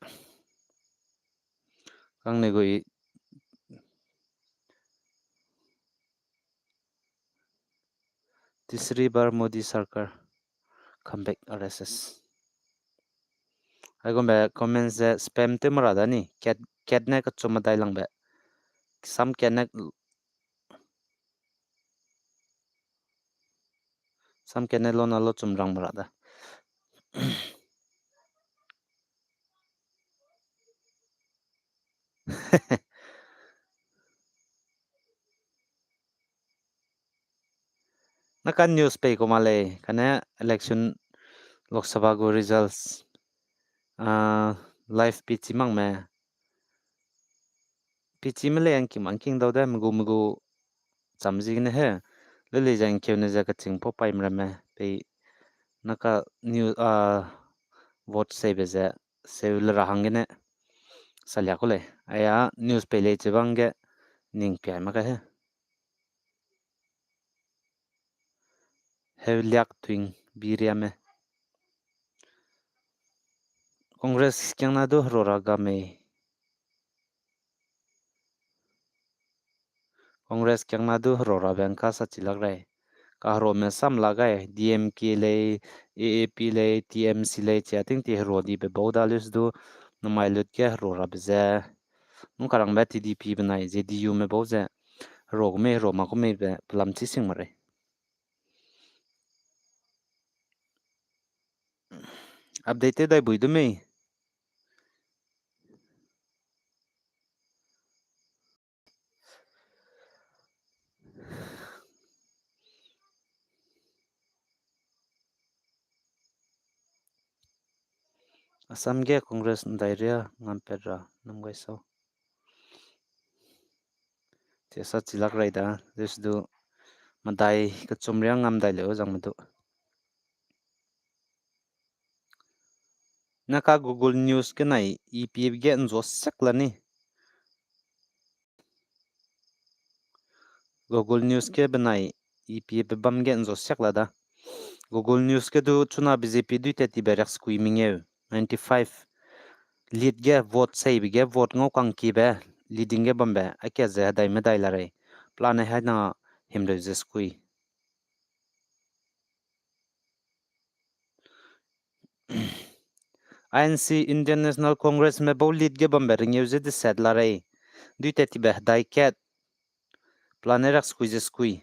Kang ne gui Tisri bar Modi sarkar come back R S S. Aigumbe comments ze spam tew mara da ni, kat, kat ne kachum medai langbe. sam kene, sam kene lo na lo chum rang mara da. Naka news pei kuma lei, kane election Lok Sabha gu results, ah, live pichi mak me. Pichi me lei angking angking dau de, megu megu cham ziegene he. Lelei ze angkeu ne ze kaching pau paim ramme, pei naka news, ah, vote seibe ze, seu le ra hanggene. Salia ku lei, aya news pei lei chibangge ning piai mak ka he. Heu liak tuing biriame. Congress kiangna du herora ga mei. Congress kiangna du herora beng ka sa chilak rei. Kaherome sam la gai, D M K lei, A A P lei, T M C lei, chia ting ti hero dibe bau da lus du, namai lut ge herora be ze. Nung karangbe T D P benai, J D U me bau ze. Hero gu mei, hero ma gu mei be, pelam chi sing ma rei. Update te dai bui du mei. Assam ge Congress ndai ria ngam pet ra num gai sau. Te sa chilak rai da, this du medai kechum ria ngam dai leu zang me du. Naka Google News ke nai E P F ge nzo sek la ni. Google News ke benai E P F bam ge nzo sek la da. Google News ke du chuna B J P dui tet tibe riak skui mengeu, ninety five. Lead ge vote seibe ge vote ngau kangkibe, leading ge bambe, akia ze hedai medai la rei. Plan ne hai na himreu ze skui. I N C, Indian National Congress me bau lead ge bambe ringeu ze deset la rei. Dui tet tibe hedai kat. Plan ne riak skui ze skui.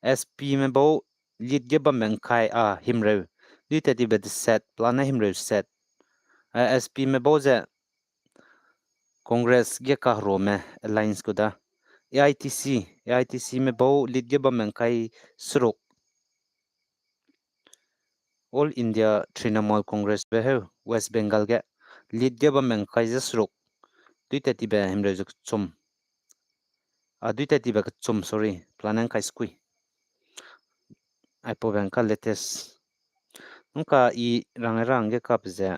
S P me bau lead ge bambe ngkai a himreu. Dui tet tibe deset, plan ne himreu set. A S P me bau ze Congress ge kaherome alliance ku da. A I T C, A I T C me bau lead ge bambe ngkai seruk. All India Trinamool Congress be heu, West Bengal ge lead ge bambe ngkai ze seruk. Dui tet tibe himreu ze kechum. A dui tet tibe kechum, sorry, plan ne ngkai skui. Aipau beng ka latest. Nungka i rang rang ge kap ze.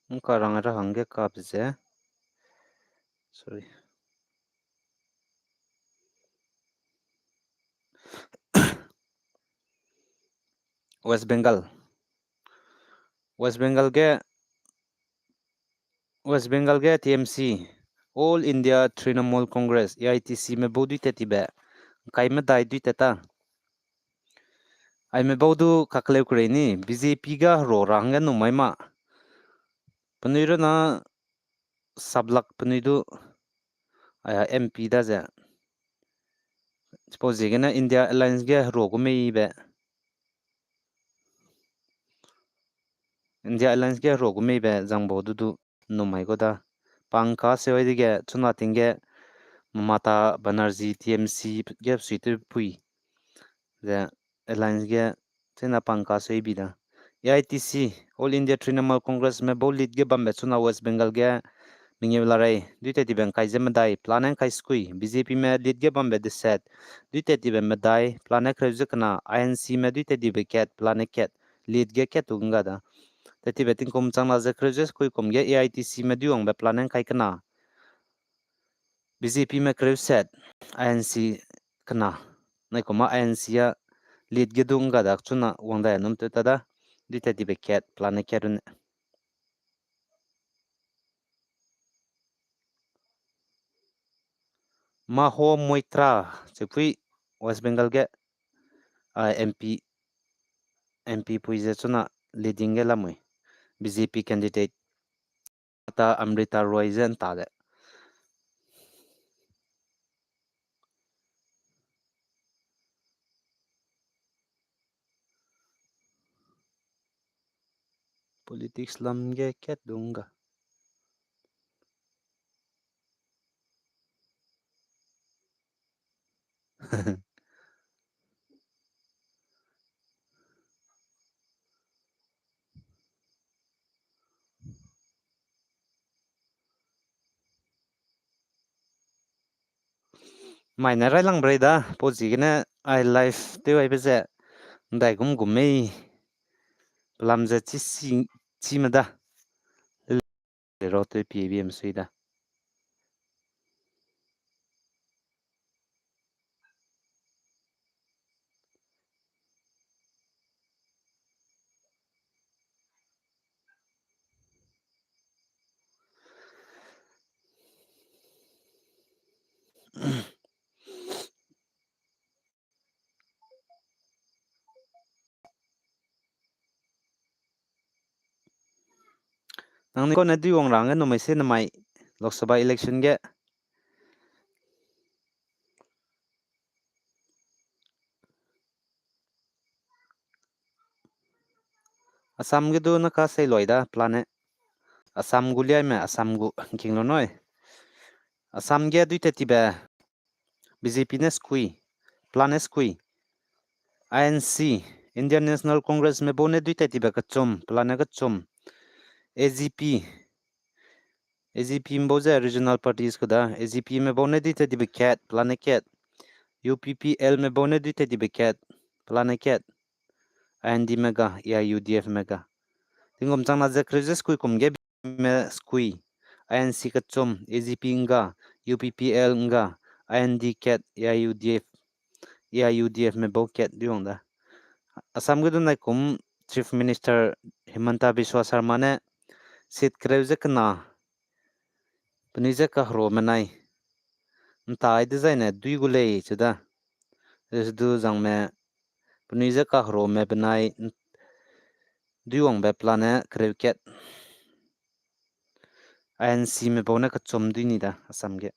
Nungka rang ra hangge kap ze. Sorry. West Bengal. West Bengal ge, West Bengal ge T M C, All India Trinamool Congress, A I T C me bau dui tet tibe, ngkai medai dui tet ta. Aime bau du kakleu kerei ni, B J P ga hero ra hangge numai ma. Penui runa sablak penui du, aya M P da ze. Chipau ziegene India Alliance ge hero gu mei be. India Alliance ge hero gu mei be zangbo du du numai gu da. Pangka seu ai dege chuna ting ge Mamata Banerjee T M C ge sui te pui. Ze Alliance ge chena pangka sui bi da. A I T C, All India Trinamool Congress me bau lead ge bambe chuna West Bengal ge mengeu la rei, dui tet tibe ngkai ze medai, plan ne ngkai skui, B J P me lead ge bambe deset, dui tet tibe medai, plan ne kereu ze kena, I N C me dui tet tibe kat, plan ne kat, lead ge kat tu ngga da. Tet tibe tingkum changna ze kereu ze skui kum ge A I T C me dui wangbe plan ne ngkai kena. B J P me kereu set, I N C kena. Nai kuma I N C a lead ge du ngga dak chuna wang dai num te ta da. Dui tet tibe kat, plan ne kat rune. Mahua Moitra, chipui West Bengal ge, a, M P, M P pui ze chuna leading ge lamui. B J P candidate. Ata Amrita Roy ze nta de. Politics lam ge kat dung ga. Mai ne railang brei da, pau ziegene ai live tew aibe ze, ndaigum gum mei, pelam ze chi si, chi me da. Ro tew pie biem sui da. Nang ni kone dui wang rang ge numai se namai Lok Sabha election ge. Assam ge du na ka sei loi da plan e. Assam gu liai me Assam gu king lo noi. Assam ge dui te tibe B J P ne skui, plan e skui. I N C, Indian National Congress me bau ne dui te tibe kechum, plan e kechum. A G P, A G P me bau ze regional parties ku da, A G P me bau ne dui te tibe kat, plan e kat. U P P L me bau ne dui te tibe kat, plan e kat. I N D me ga, A I U D F me ga. Tingkum chang na ze kreu ze skui kum ge me skui, I N C kechum, A G P nga, U P P L nga, I N D kat, A I U D F, A I U D F me bau kat dui wang da. Assam ge du nai kum Chief Minister Himanta Biswa Sarma ne seat kereu ze kena, penui ze kahero menai. Ntai dezaine dui gu lei chu da. Ze du zangme penui ze kahero me benai n-, dui wangbe plan e kereu kat. I N C me bau ne kechum dui ni da Assam ge.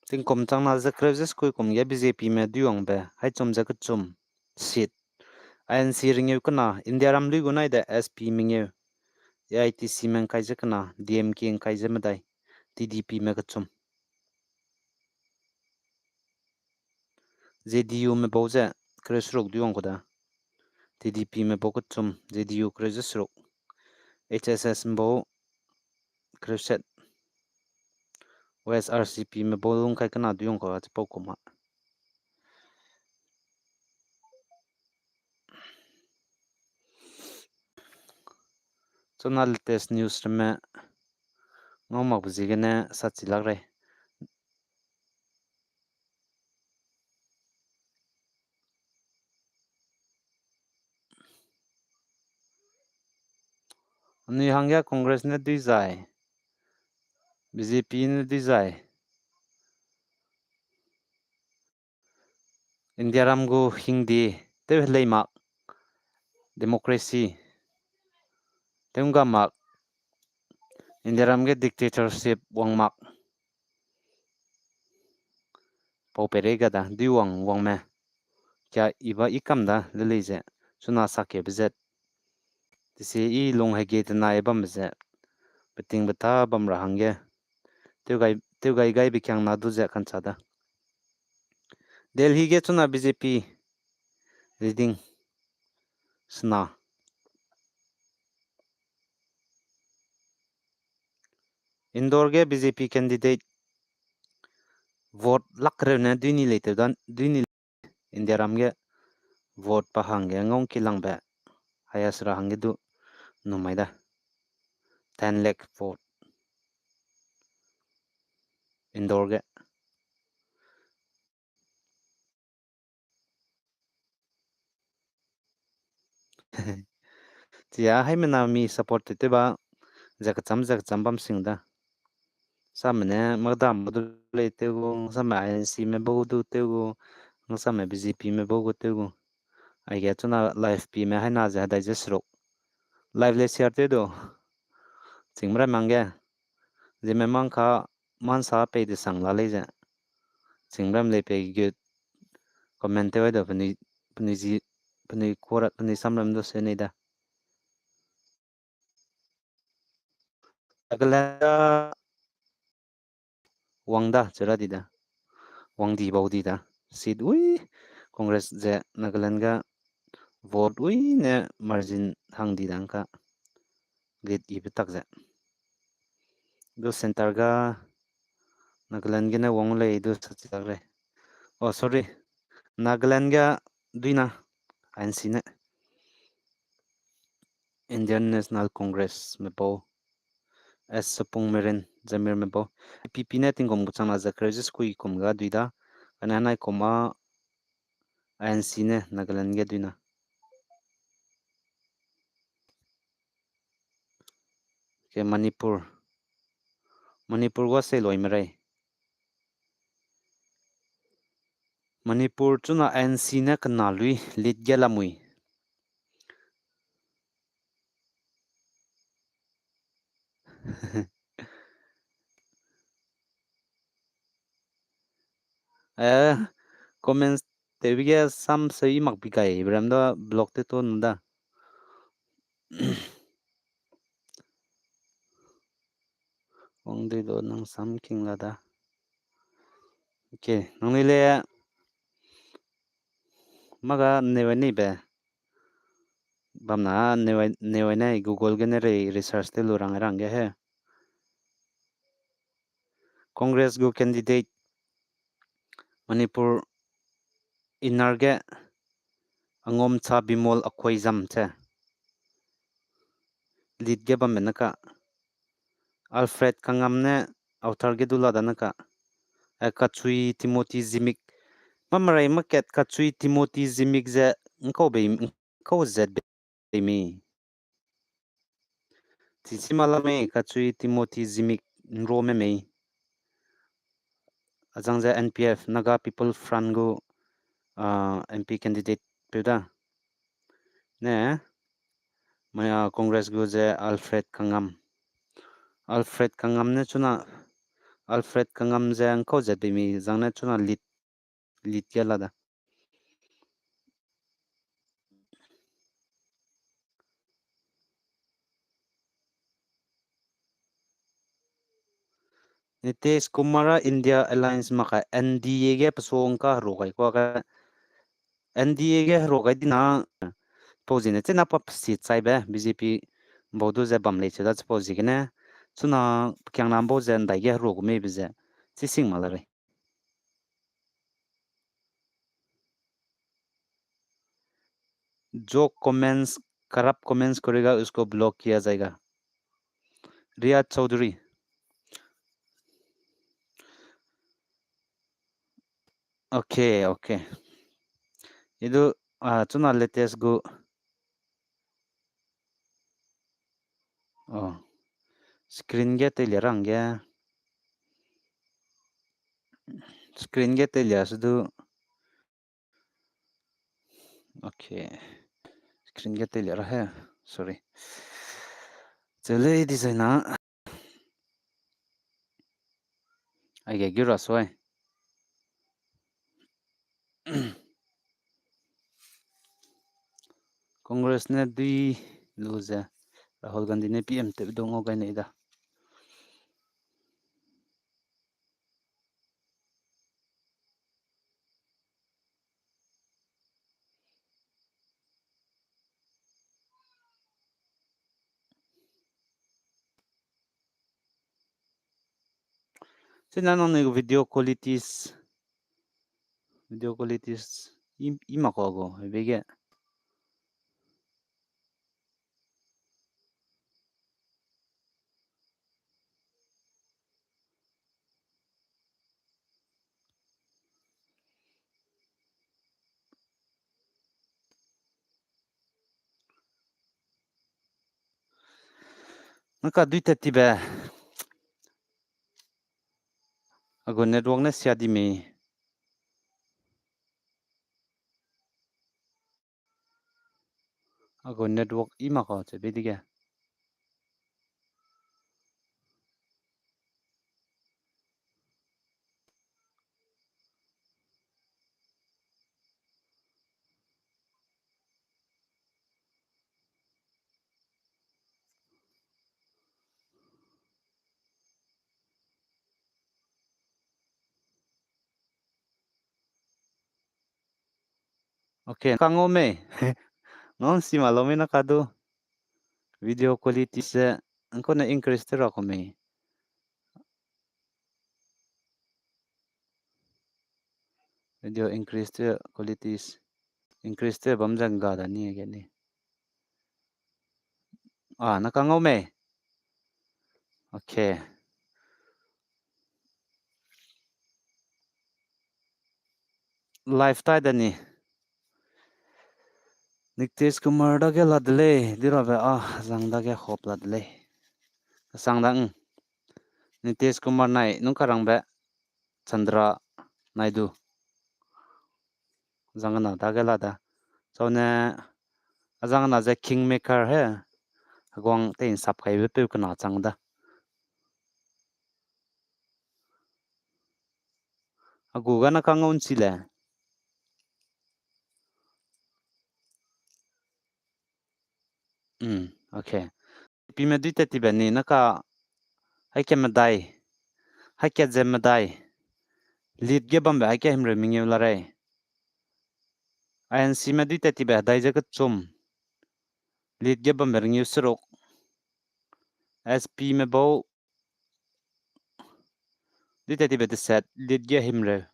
Tingkum chang na ze kereu ze skui kum ge B J P me dui wangbe, hai chum ze kechum seat. I N C rengeu kena, India ram lui gu nai de S P mengeu, A I T C me ngkai ze kena, D M K ngkai ze medai, T D P me kechum. J D U me bau ze kereu seruk dui wang ku da. T D P me bau kechum, J D U kereu ze seruk. H S S me bau kereu set. O S R C P me bau lung kai kena dui wang ku da, chipau kum a. Chuna latest news ramme ngau makbe ziegene sa chi lak rei. Anui hangge Congress ne dui zai, B J P ne dui zai. India ram gu hingde tew helei mak, democracy tew ngga mak, India ram ge dictatorship wang mak. Pau peirei ga da, dui wang wangme. kia iba i kam da lelei ze, chuna sakebe zet. Tise i lung hege tenai bambe ze, beting beta bam ra hangge, tewgai, tewgai gaibe kiang na du ze kancha da. Delhi ge chuna B J P leading sena. Indore ge B J P candidate vote lak reu ne duini lei tew dan, duini India ram ge vote pa hangge ngau kilangbe highest ra hangge du numai da. Ten lakh vote. Indore ge. Chia haimena mi support tew tew ba, ze kecham, ze kecham bam sing da. Same ne, magdam du lei tew gu, same I N C me bau du tew gu, same B J P me bau gu tew gu. Aige chuna live pi me haina ze hedai ze seruk. Live le share tew du. Chingmram hangge. Zeme mang ka, mansa pei de sang la lei ze. Chingmram lei pei gut comment tew ai du penui, penui zi, penui kuara, penui samram du se nei da. Nagaland wang da, chera di da. Wang di bau di da. Seat ui, Congress ze Nagaland ga vote ui ne margin hang di da ngka. Lead ibe tak ze. Du center ga Nagaland gene wang lei du sa chi tak lei. Oh, sorry. Nagaland ga duina I N C ne. Indian National Congress me bau. S Sapung Meren, Jamir me bau. P P ne tingkum gu chang na ze kereu ze sekui kum ga dui da. Kane nai kum a I N C ne Nagaland ge duina. Ke Manipur. Manipur gua sei loi merei. Manipur chuna I N C ne kena lui lead ge lamui. Eh, comments tewbe ge sam se i mak bi gai, brem da block te to nu da. Wang dui do nang sam king la da. Okay, nang ni le maga newe ni be. Bam na newe, newe ne Google gene rei research te lu rang rang ge he. Congress gu candidate Manipur inner ge Angomcha Bimol Akoijam che. Lead ge bambe ne ka. Alfred Kangam ne outer ge du la da ne ka. Eh, Kachui Timothy Zimik. Mamarei market Kachui Timothy Zimik ze ngkau bei, ngkau zet bei mi. Chichi malame Kachui Timothy Zimik nro me mei. Azang ze N P F, Naga People Front gu, ah, M P candidate peu da. Ne, mai, ah, Congress gu ze Alfred Kangam. Alfred Kangam ne chuna, Alfred Kangam ze ngkau zet bei mi, zang ne chuna lead, lead ge la da. Nitish Kumar a India Alliance mak a N D A ge pesong ka heru gai kua ka N D A ge heru gai dina pau zine chena pa pesi chaibe B J P bau du ze bam lei cheu da chipau ziegene chuna pekiang lam bau ze ndai ge heru gu mei be ze chi sing ma la rei. जो कमेंट्स, खराब कमेंट्स करेगा, उसको ब्लॉक किया जाएगा। रियाज Chaudhary. Okay, okay. Idu, ah, chuna latest gu. Oh. Screen ge teilia rangge. Screen ge teilia se du. Okay. Screen ge teilia ra he. Sorry. Chele design na. Aige gu ra soi. Congress ne dui lu ze Rahul Gandhi ne P M tew du ngau gai nei da. Sena nangnui gu video qualities, video qualities i, i mak kau gu, hebe ge. Naka duita tibe. Agu network ne sia di mei. Agu network i mak kau che be dige. Okay, kangau mei. Ngau si ma lo mei na kadu. Video quality se, ngkau ne increase te ra ko mei. Video increase te qualities. Increase te bam zang ga da ni ge ni. Ah, na kangau mei. Okay. Live tai da ni. Nitish Kumar dage la de lei, di rabe a zang dage hop la de lei. Kasang da ng. Nitish Kumar nai nung karangbe Chandra Naidu. Zang na dage la da. Sau ne, a zang na ze Kingmaker he. Aguang te in sap kaibe peu kena chang da. Agu ga na kangau nchi le. Mm, okay. Pi me duita tibe ni na ka haike medai. Haike ze medai. Lead ge bambe haike himreu mengeu la rei. I N C me duita tibe hedai ze kechum. Lead ge bambe ringeu seruk. S P me bau. Duita tibe deset, lead ge himreu.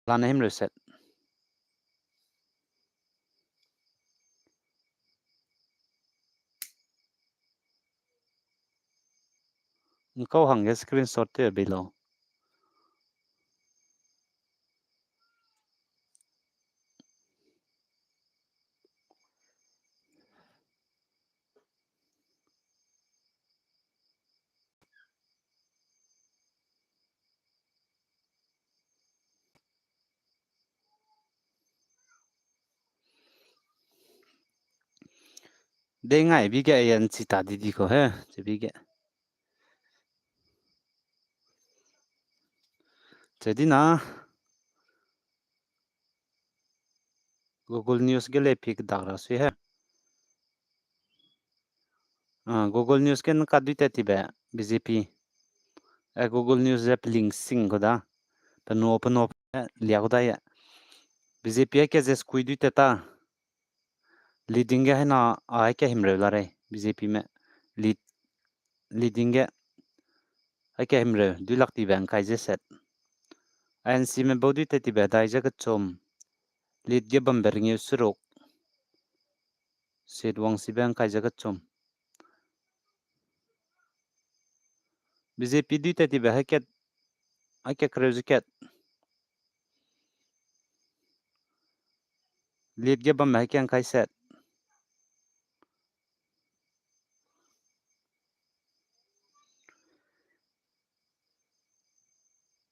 Lane himreu set. Ngkau hangge screenshot te bei lau. Dei ngai bi ge ayan chi ta di di ko he, chi bi ge. Chi di na. Google News ge le pi kedak ra sui he. Ah, Google News ge nka duita tibe B J P. Eh, Google News ze peling sing ko da. Peno, peno, pe lia ko da ye. B J P a ke ze skui duita ta. Leading ge hena a ke himreu la rei. B J P me. Lead, leading ge. A ke himreu, dui lak tibe ngkai ze set. I N C me bau duita tibe hedai ze kechum. Lead ge bambe ringeu seruk. Seat wang sibe ngkai ze kechum. B J P duita tibe haket, haket kereu ze kat. Lead ge bambe haket ngkai set.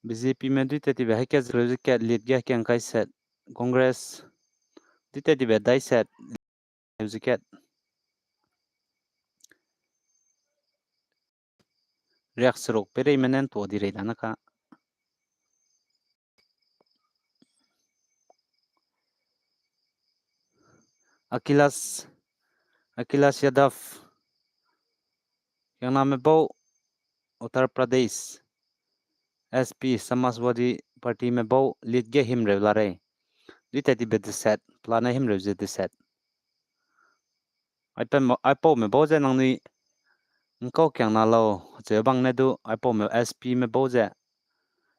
B J P me duita tibe haket kereu ze kat, lead ge haket ngkai set. Congress duita tibe hedai set. Music kat. Riak seruk pe rei menen to di rei da na ka. Akhilesh, Akhilesh Yadav, Yangname bau, Uttar Pradesh, S P, Samajwadi Party me bau, lead ge himreu la rei. Dui tat tibe deset, pelane himreu ze deset. Aipau me bau ze nangnui ngkau kiang na lau, cheu bang ne du, aipau me S P me bau ze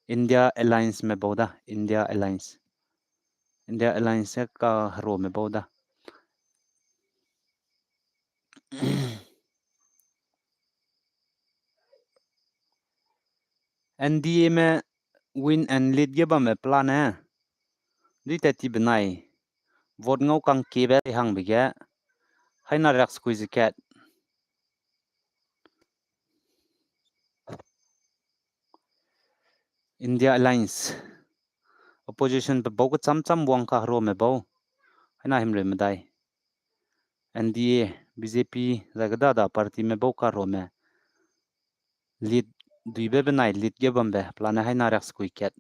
India Alliance me bau da, India Alliance. India Alliance ka hero me bau da. N D A me win and lead ge bamme pelane. Dui tat ti benai. Vote ngau kang kebe hangbe ge. Haina riak sekui ze kat. India Alliance. Opposition pe bau kecham cham wang ka hero me bau. Haina himreu medai. N D A, B J P, zai kedada party me bau ka hero me. Lead, duibe benai lead ge bambe, pelane haina riak sekui kat.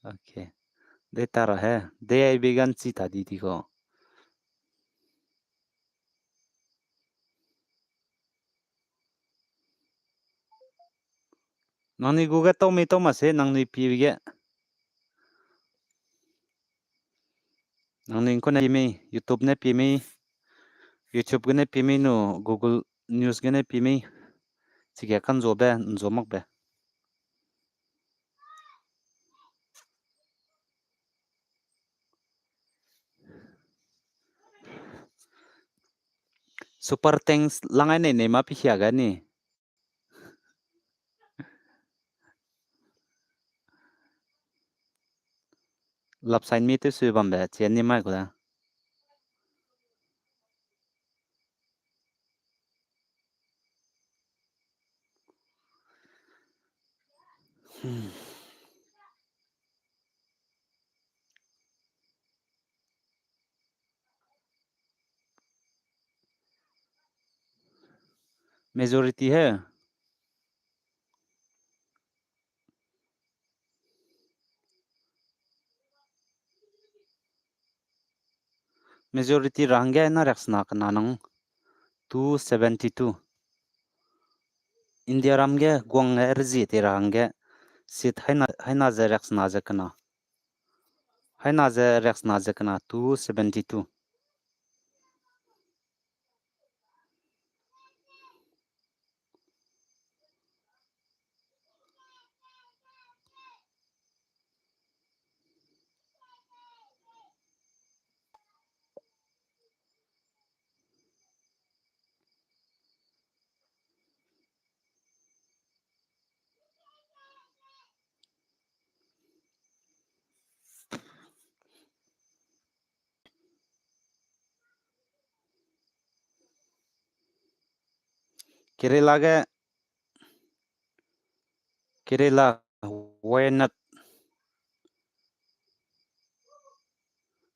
Okay. De ta ra he. De ai began chi ta di di ko. Nangnui gu ge tau mei tau ma se nangnui pie ge. Nangnui ngkau ne pie mei, YouTube ne pie mei, YouTube gene pie mei nu, Google News gene pie mei. Chige kanzobe, nzo makbe. Super thanks lang ai nei nei ma pihia ga ni. Lap sign mi tew sui bambe, chie ni mai ku da. Hmm. Majority he. Majority ra hangge na riaksena kena nang two seventy two. India ram ge guang ge rezie te ra hangge seat haina, haina ze riaksena ze kena. Haina ze riaksena ze kena two seventy two. Kerala ge, Kerala, Wayanad,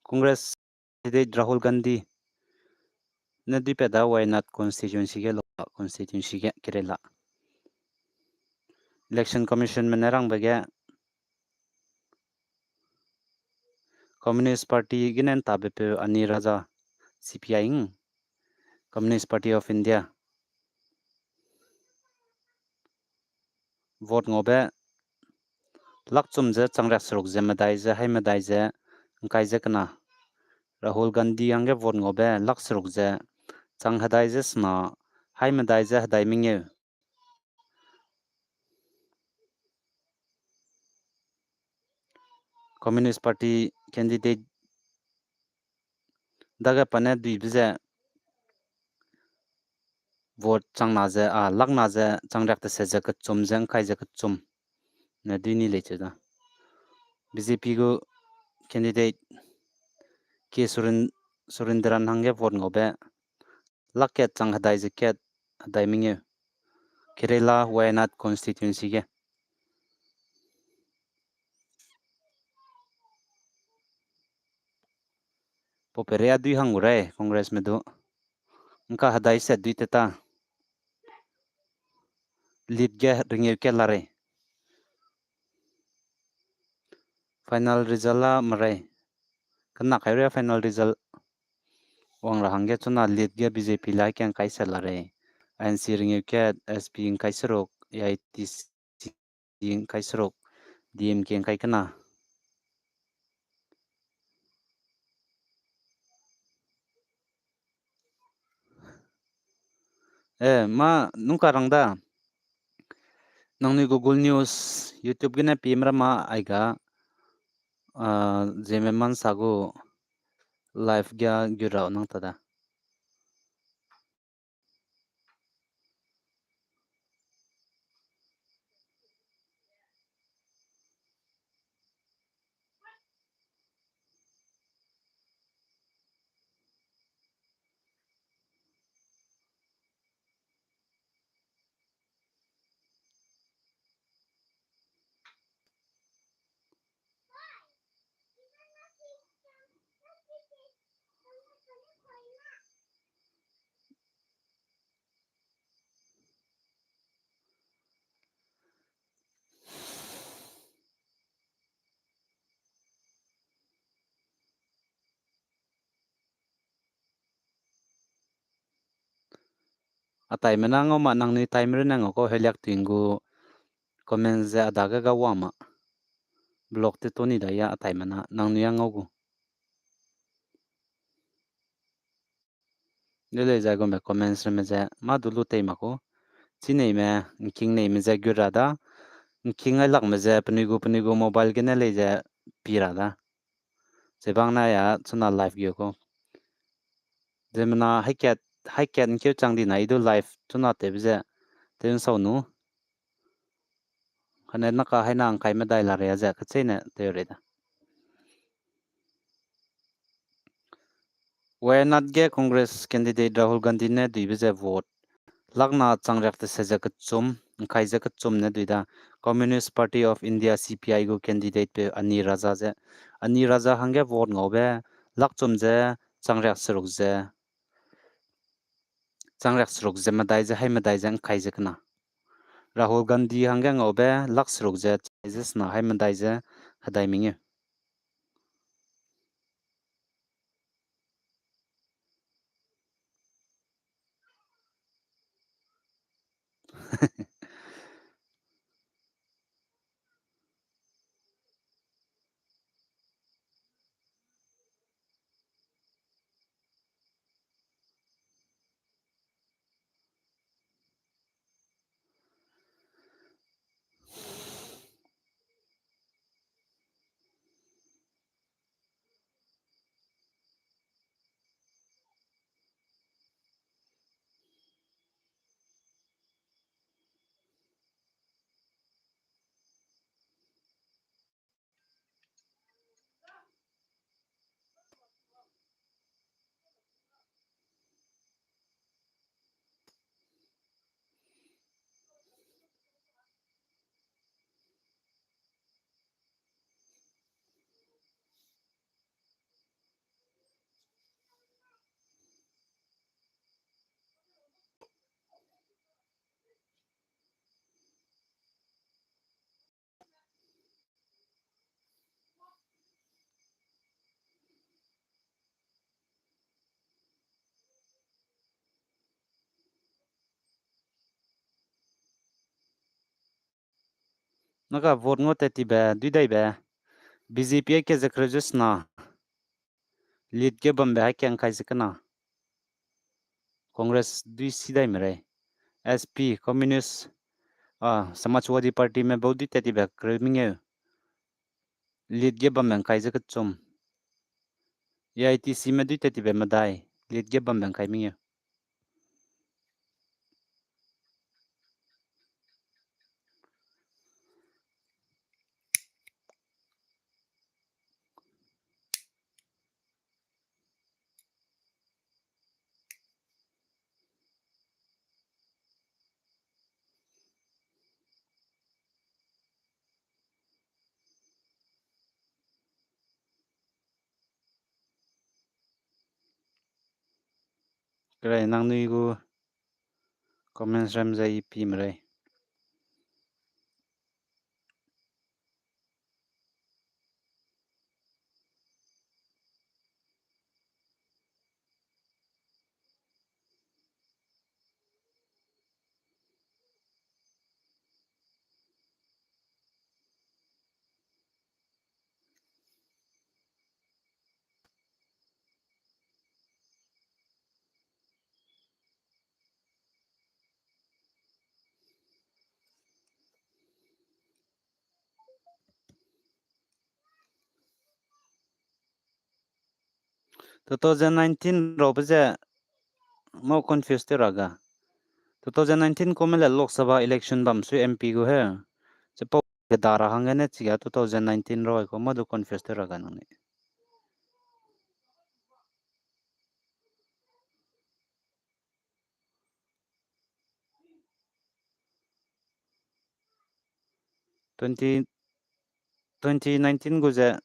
Congress candidate Rahul Gandhi ne duipat da Wayanad constituency ge, Loktak constituency ge, Kerala. Election Commission me ne rangbe ge Communist Party gene ntabepeu Annie Raza, C P I ing, Communist Party of India. Vote ngaube lak chum ze chang riak seruk ze medai ze hai medai ze ngkai ze kena. Rahul Gandhi hangge vote ngaube lak seruk ze chang hedai ze sena hai medai ze hedai mengeu. Communist Party candidate dage pa ne duibe ze vote chang na ze, a, lak na ze chang riak tese ze kechum ze ngkai ze kechum ne dui ni lei cheu da. B J P gu candidate K Suren-, Surendran hangge vote ngaube lak kat chang hedai ze kat hedai mengeu. Kerala Wayanad constituency ge. Pau peria dui hang gu rei, Congressme du. Ngka hedai set dui te ta. Lead ge rengeu ke la rei. Final result la merei. Kena kai ria final result. Wang ra hangge chuna lead ge B J P la ke ngkai set la rei. I N C rengeu ke S P ngkai seruk, A I T C ngkai seruk, D M K ngkai kena. Eh, ma nungka rang da. Nangnui Google News, YouTube gene pie mera ma aiga, ah, Zeme Mansa gu live ga gu rau nang ta da. Ataime na ngau ma nangnui time rune ngau kau heliak tuing gu comment ze a dage ga wa ma. Block te toni da ya ataime na nangnui a ngau gu. Lelei zai gume comments reme ze ma du lu tei ma ku. Chi neime, ngking neime ze gu ra da. Ngking ai lakme ze penui gu, penui gu mobile gene lei ze pi ra da. Chebang na ya chuna live gu ku. Zemena haikat, haikat ngkeu chang di na i du live chuna tewbe ze. Tew nsau nu. Kane naka haina ngkai medai la ria ze kacheine tew rei da. Wayanad ge Congress candidate Rahul Gandhi ne duibe ze vote lakna changriak tese ze kechum, ngkai ze kechum ne dui da. Communist Party of India, C P I gu candidate peu Ani Raza ze, Ani Raza hangge vote ngaube lakchum ze changriak seruk ze, changriak seruk ze medai ze hai medai ze ngkai ze kena. Rahul Gandhi hangge ngaube lak seruk ze chai ze sena hai medai ze hedai mengeu. Naka vote ngau tat tibe, dui daibe. B J P ai ke ze kereu ze sena. Lead ge bambe hai ke ngkai ze kena. Congress dui si dai merei. S P, Communist, ah, Samajwadi Party me bau dui tat tibe kereu mengeu. Lead ge bambe ngkai ze kechum. A I T C me dui tat tibe medai. Lead ge bambe ngkai mengeu. Pelei nangnui gu comments ram ze i pi merei. Two thousand nineteen rabe ze mau confuse tew ra ga. Two thousand nineteen kume le Lok Sabha election bam sui M P gu he. Chipau keda ra hangge ne chiga two thousand nineteen rau ai ku mâ du confuse tew ra ga nangnui. Twenty, twenty nineteen gu ze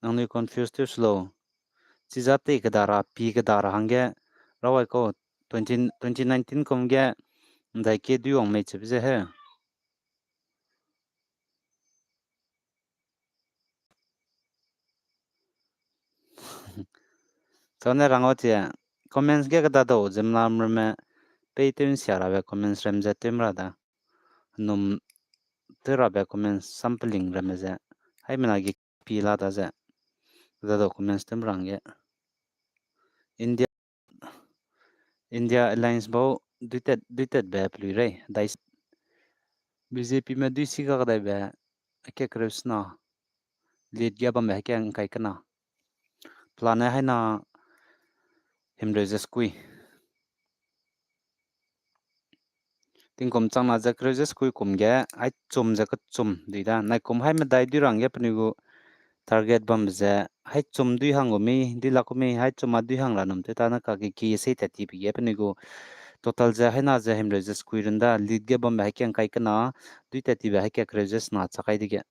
nangnui confuse tew slow. Chiza tei keda ra, pi keda ra hangge, rawai kau twenty, twenty nineteen kum ge, ndai ke dui wang mei chebe ze he. Chane rang o tie, comments ge keda dau, zimlam ramme, pei tew nsia rabe comments ram ze tew mra da. Num tew rabe comments sampling ramme ze. Haimena ge pi la da ze. Keda dau comments tew mrang ge. India, India Alliance bau duitet, duitet be pelui rei. Dai B J P me dui si ga kadai be, ake kereu sena. Lead ge bambe heke ngkai kena. Pelane haina himreu ze skui. Tingkum changna ze kereu ze skui kum ge, hai chum ze kechum dui da. Nai kum hai medai dui rang ge penui gu target bambe ze, hai chum dui hang gu mi, dui lak gu mi, hai chum a dui hang ra num tew ta na ka ge ki sei tat ti be ge penui gu total ze haina ze himreu ze skui run da, lead ge bambe hai keng kai kena, dui tat ti be hai kek reu ze sena chak kai dege.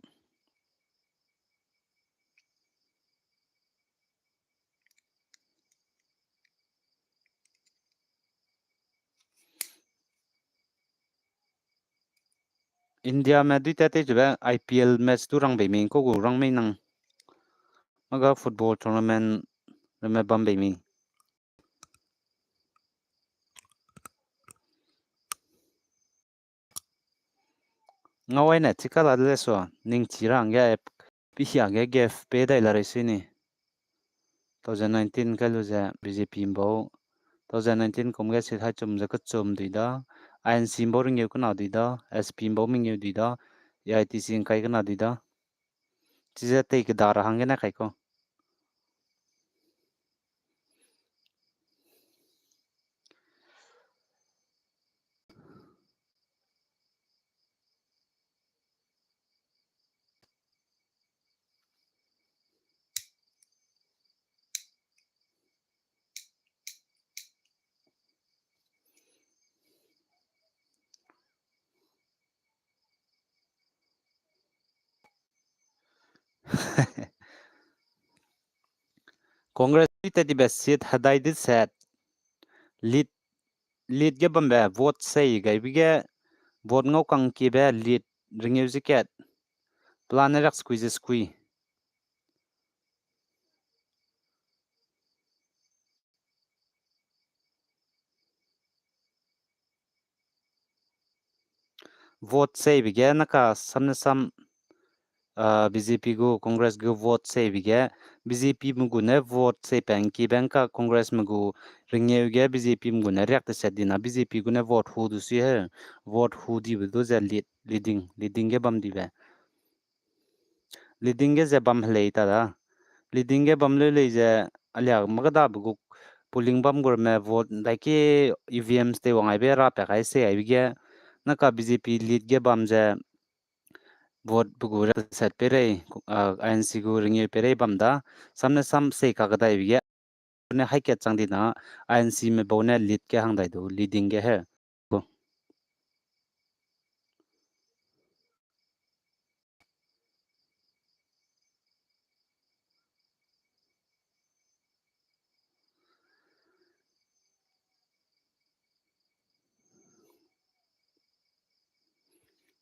India me dui tat te chube I P L match tu rang bei mi, ko gu rang mei nang. Maga football tournament me bam bei mi. Ngau aine chika la de le sua, ning chi ra hangge, pihia ge gap pe dai la rei sui ni. Two thousand nineteen kai lu ze B J P mbau, two thousand nineteen kum ge seat hai chum ze kechum dui da, I N C mbau ringeu kena dui da, S P mbau mengeu dui da, A I T C ngkai kena dui da. Chize tei keda ra hangge ne kai kau. Congress te dibe seat hedai de set. Lead, lead ge bambe vote sei gaibe ge vote ngau kang kiebe lead ringeu ze kat. Pelane riak skui ze skui. Vote seibe ge naka samne sam, ah, B J P gu, Congress gu vote seibe ge, B J P me gu ne vote sei peng ki beng ka Congress me gu ringeu ge B J P me gu ne riak te set dina B J P gu ne vote hu du si he, vote hu dibe du ze lead, leading, leading ge bam dibe. Leading ge ze bam helei ta da. Leading ge bam leu lei ze alia makadabe gu polling bam gu ramme vote dai ke E V Ms te wang aibe ra pe kai se aibe ge naka B J P lead ge bam ze vote pe gu riak set peirei, ah, I N C gu ringeu peirei bam da. Samne sam sei kakadaibe ge ne hai kat chang dina I N C me bau ne lead ge hang dai du leading ge he.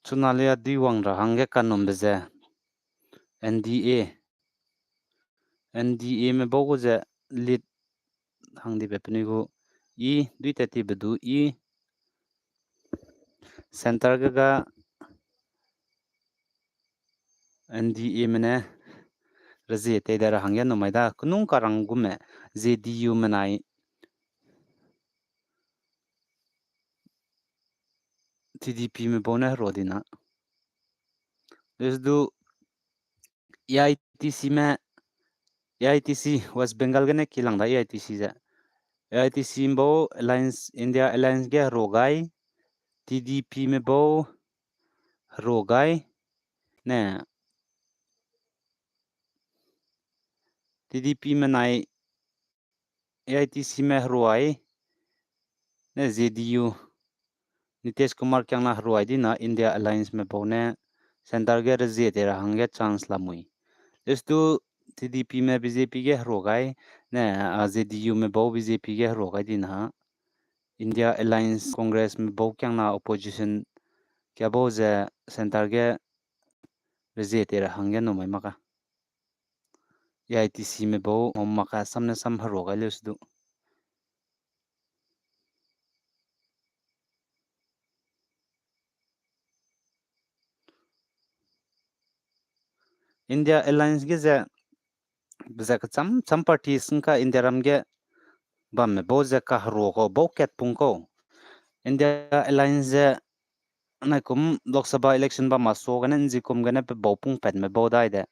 Chuna lei a dui wang ra hangge kanumbe ze N D A. N D A me bau gu ze lead hang dibe penui gu i, dui tat tibe du i. Centre ge ga N D A me ne rezie tei de ra hangge numai da, kenung karang gume J D U me nai T D P me bau ne herua di na. Leusedu A I T C me, A I T C, West Bengal gene kilang da A I T C ze. A I T C me bau Alliance, India Alliance ge herua gai, T D P me bau herua gai, ne T D P me nai A I T C me herua ai, ne J D U, Nitish Kumar kiangna herua ai di na India Alliance me bau ne centre ge rezie tei ra hangge chance lamui. Leusedu T D P me B J P ge herua gai, ne, a, J D U me bau B J P ge herua gai di na India Alliance Congress me bau kiangna opposition kia bau ze centre ge rezie tei ra hangge numai mak a. A I T C me bau mom mak a, sam ne sam herua gai leusedu. India Alliance ge ze, ze kecham cham parties ngka India ram ge bamme bau ze kaherua kau, bau kat pung kau. India Alliance ze naikum Lok Sabha election bam ma sa gene nzikum gene pe bau pung patme bau dai de.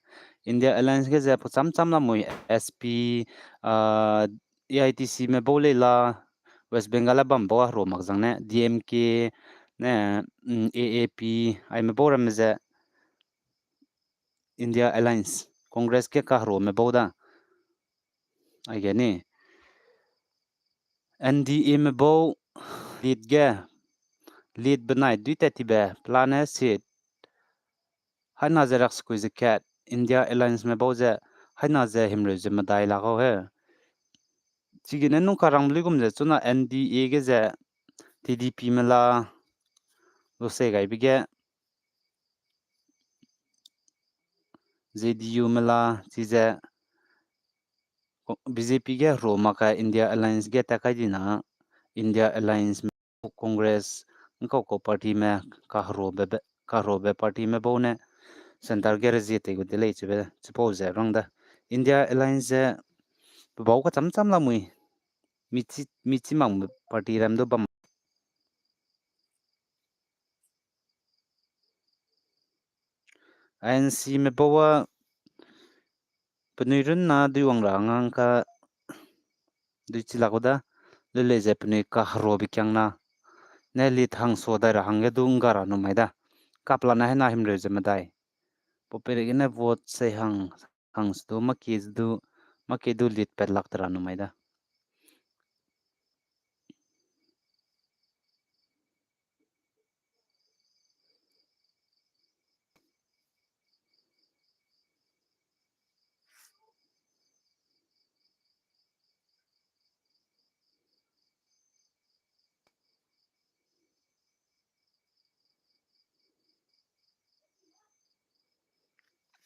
India Alliance ge ze pecham cham lamui S P, a, A I T C me bau lei la, West Bengal a bam bau a herua mak zang ne, D M K, ne, mm, A A P, aime bau ramme ze India Alliance, Congress ge kaheruame bau da. Aige ni, N D A me bau lead ge, lead benai dui tat tibe plan ne seat haina ze raksekui ze kat, India Alliance me bau ze haina ze himreu ze medai la kau he. Chigene nung karangbe luigum ze chuna N D A ge ze T D P me la, luse gaibe ge J D U me la, chize B J P ge herua mak ka India Alliance ge tat kai di na, India Alliance me Congress, ngkau kau party me kaheruabe, kaheruabe party me bau ne centre ge rezie tei gu de lei chibe, chipau ze rang da. India Alliance ze pe bau kacham cham lamui, michi, michi mang party ram du bam. I N C me bau a penui runna dui wang ra ngang ka dui chi lak gu da, leu lei ze penui kaheruabe kiangna ne lead hangsa dai ra hangge du ngga ra numai da. Kapla na hena himreu ze medai. Pau peireigene vote sei hang, hangse du, maki du, maki du lead pat lak te ra numai da.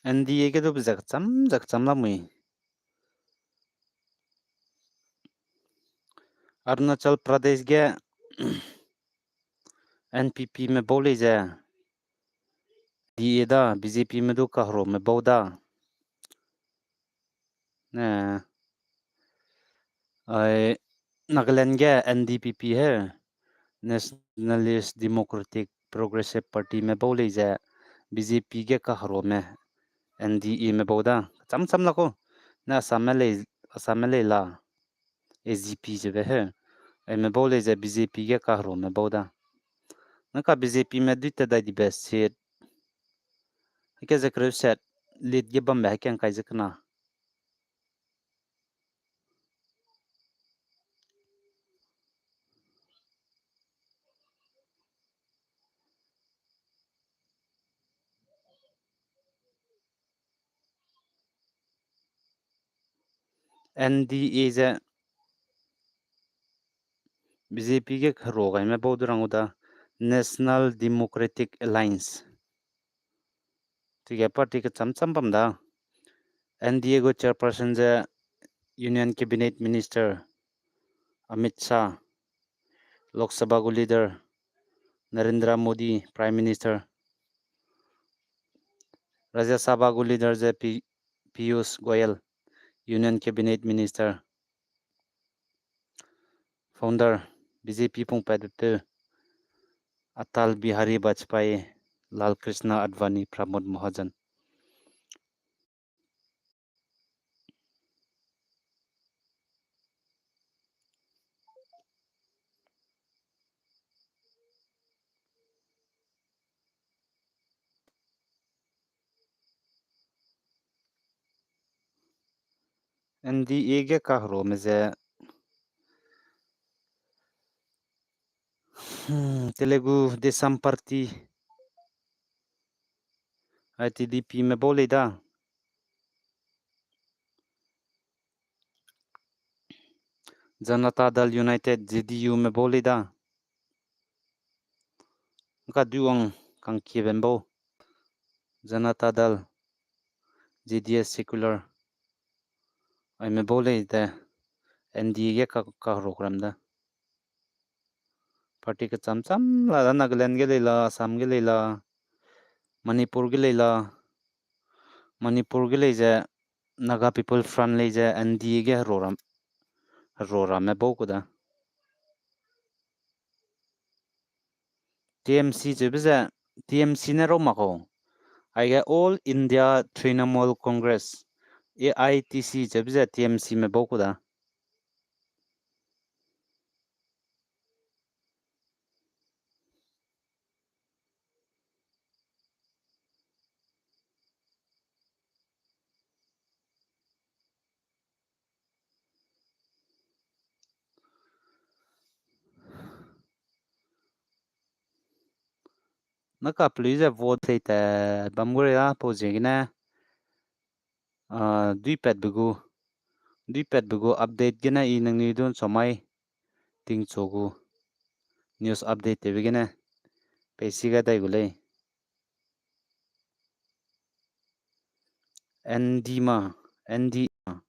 N D A ge du be ze kecham, ze kecham lamui. Arunachal Pradesh ge N P P me bau lei ze, D A da, B J P me du kaheruame bau da. Ne, ai, Nagaland ge N D P P he, Nationalist Democratic Progressive Party me bau lei ze, B J P ge kaheruame N D A me bau da. Cham cham la kau, ne Assam me lei, Assam me lei la, A G P zebe he, aime bau lei ze B J P ge kaheruame bau da. Naka B J P me dui te dai dibe seat, heke ze kereu seat lead ge bambe heke ngkai ze kena. N D A ze B J P ge kaheruagaime bau du rang gu da, National Democratic Alliance. Chige party kecham cham bam da. N D A gu chairperson ze Union Cabinet Minister Amit Shah, Lok Sabha gu leader Narendra Modi, Prime Minister, Rajya Sabha gu leader ze Pi-, Piyush Goyal, Union Cabinet Minister, founder B J P pungpatbe peu Atal Bihari Vajpayee, Lal Krishna Advani, Pramod Mahajan. N D A ge kaherome ze, hmm, Telugu Desam Party, ai T D P me bau lei da. Janata Dal United, J D U me bau lei da. Ngka duwang kangkie bam bau. Janata Dal, J D S Secular. Aime bau lei de, N D A ge ka, kaheru ram da. Party kecham cham la da, Nagaland ge lei la, Assam ge lei la, Manipur ge lei la, Manipur ge lei ze, Naga People Front lei ze N D A ge heru ram, heru ramme bau ku da. T M C cheube ze, T M C ne rau mak kau. Aige All India Trinamool Congress, A I T C cheube ze T M C me bau ku da. Na kapelui ze vote tei te bam gu rei da, pau ziegene, ah, duipatbe gu, duipatbe gu update gene i nangnui du ’nchomai tingchu gu news update tewbe gene peisi gai dai gu lei. N D ma, N D ma.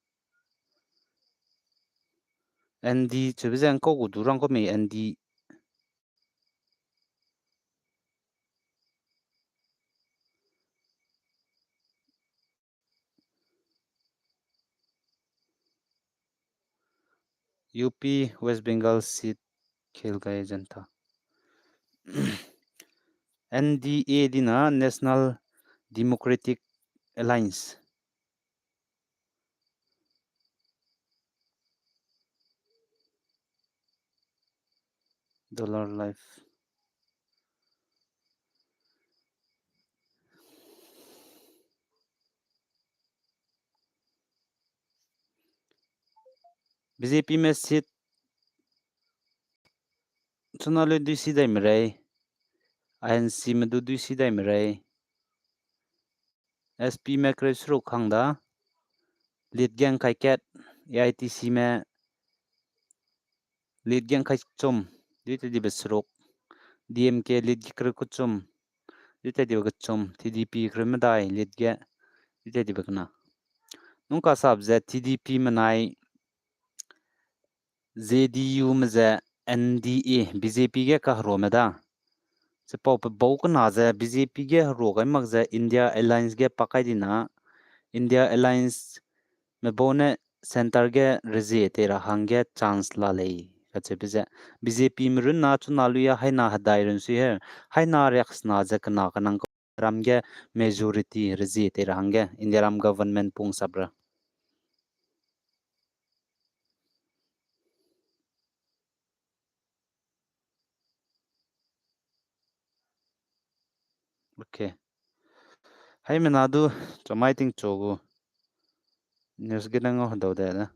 N D cheube ze ’ngkau gu du rang kau mei N D. U P, West Bengal seat khel gai Janata. N D A dina National Democratic Alliance. Dollar Life. B J P me seat chuna lui dui si dai merei, I N C me du dui si dai merei. S P me kereu seruk hang da, lead ge ’ngkai kat, A I T C me lead ge ’ngkai chum, dui tei dibe seruk, D M K lead ge kereu kechum, dui tei dibe kechum, T D P kereu medai lead ge, dui tei dibe kena. Nungka sap ze T D P menai, J D U me ze N D A, B J P ge kaherume da. Chipau pe bau kena ze B J P ge heru gai mak ze India Alliance ge pakai dina, India Alliance me bau ne centre ge rezie tei ra hangge chance la lei, kacheube ze. B J P me runna chuna luia haina hedai run sui he, haina riaksena ze kena kenang kau ram ge majority rezie tei ra hangge, India ram government pung sap ra. Okay. Haimena du, chamai tingchu gu news gene ngau hedau de da.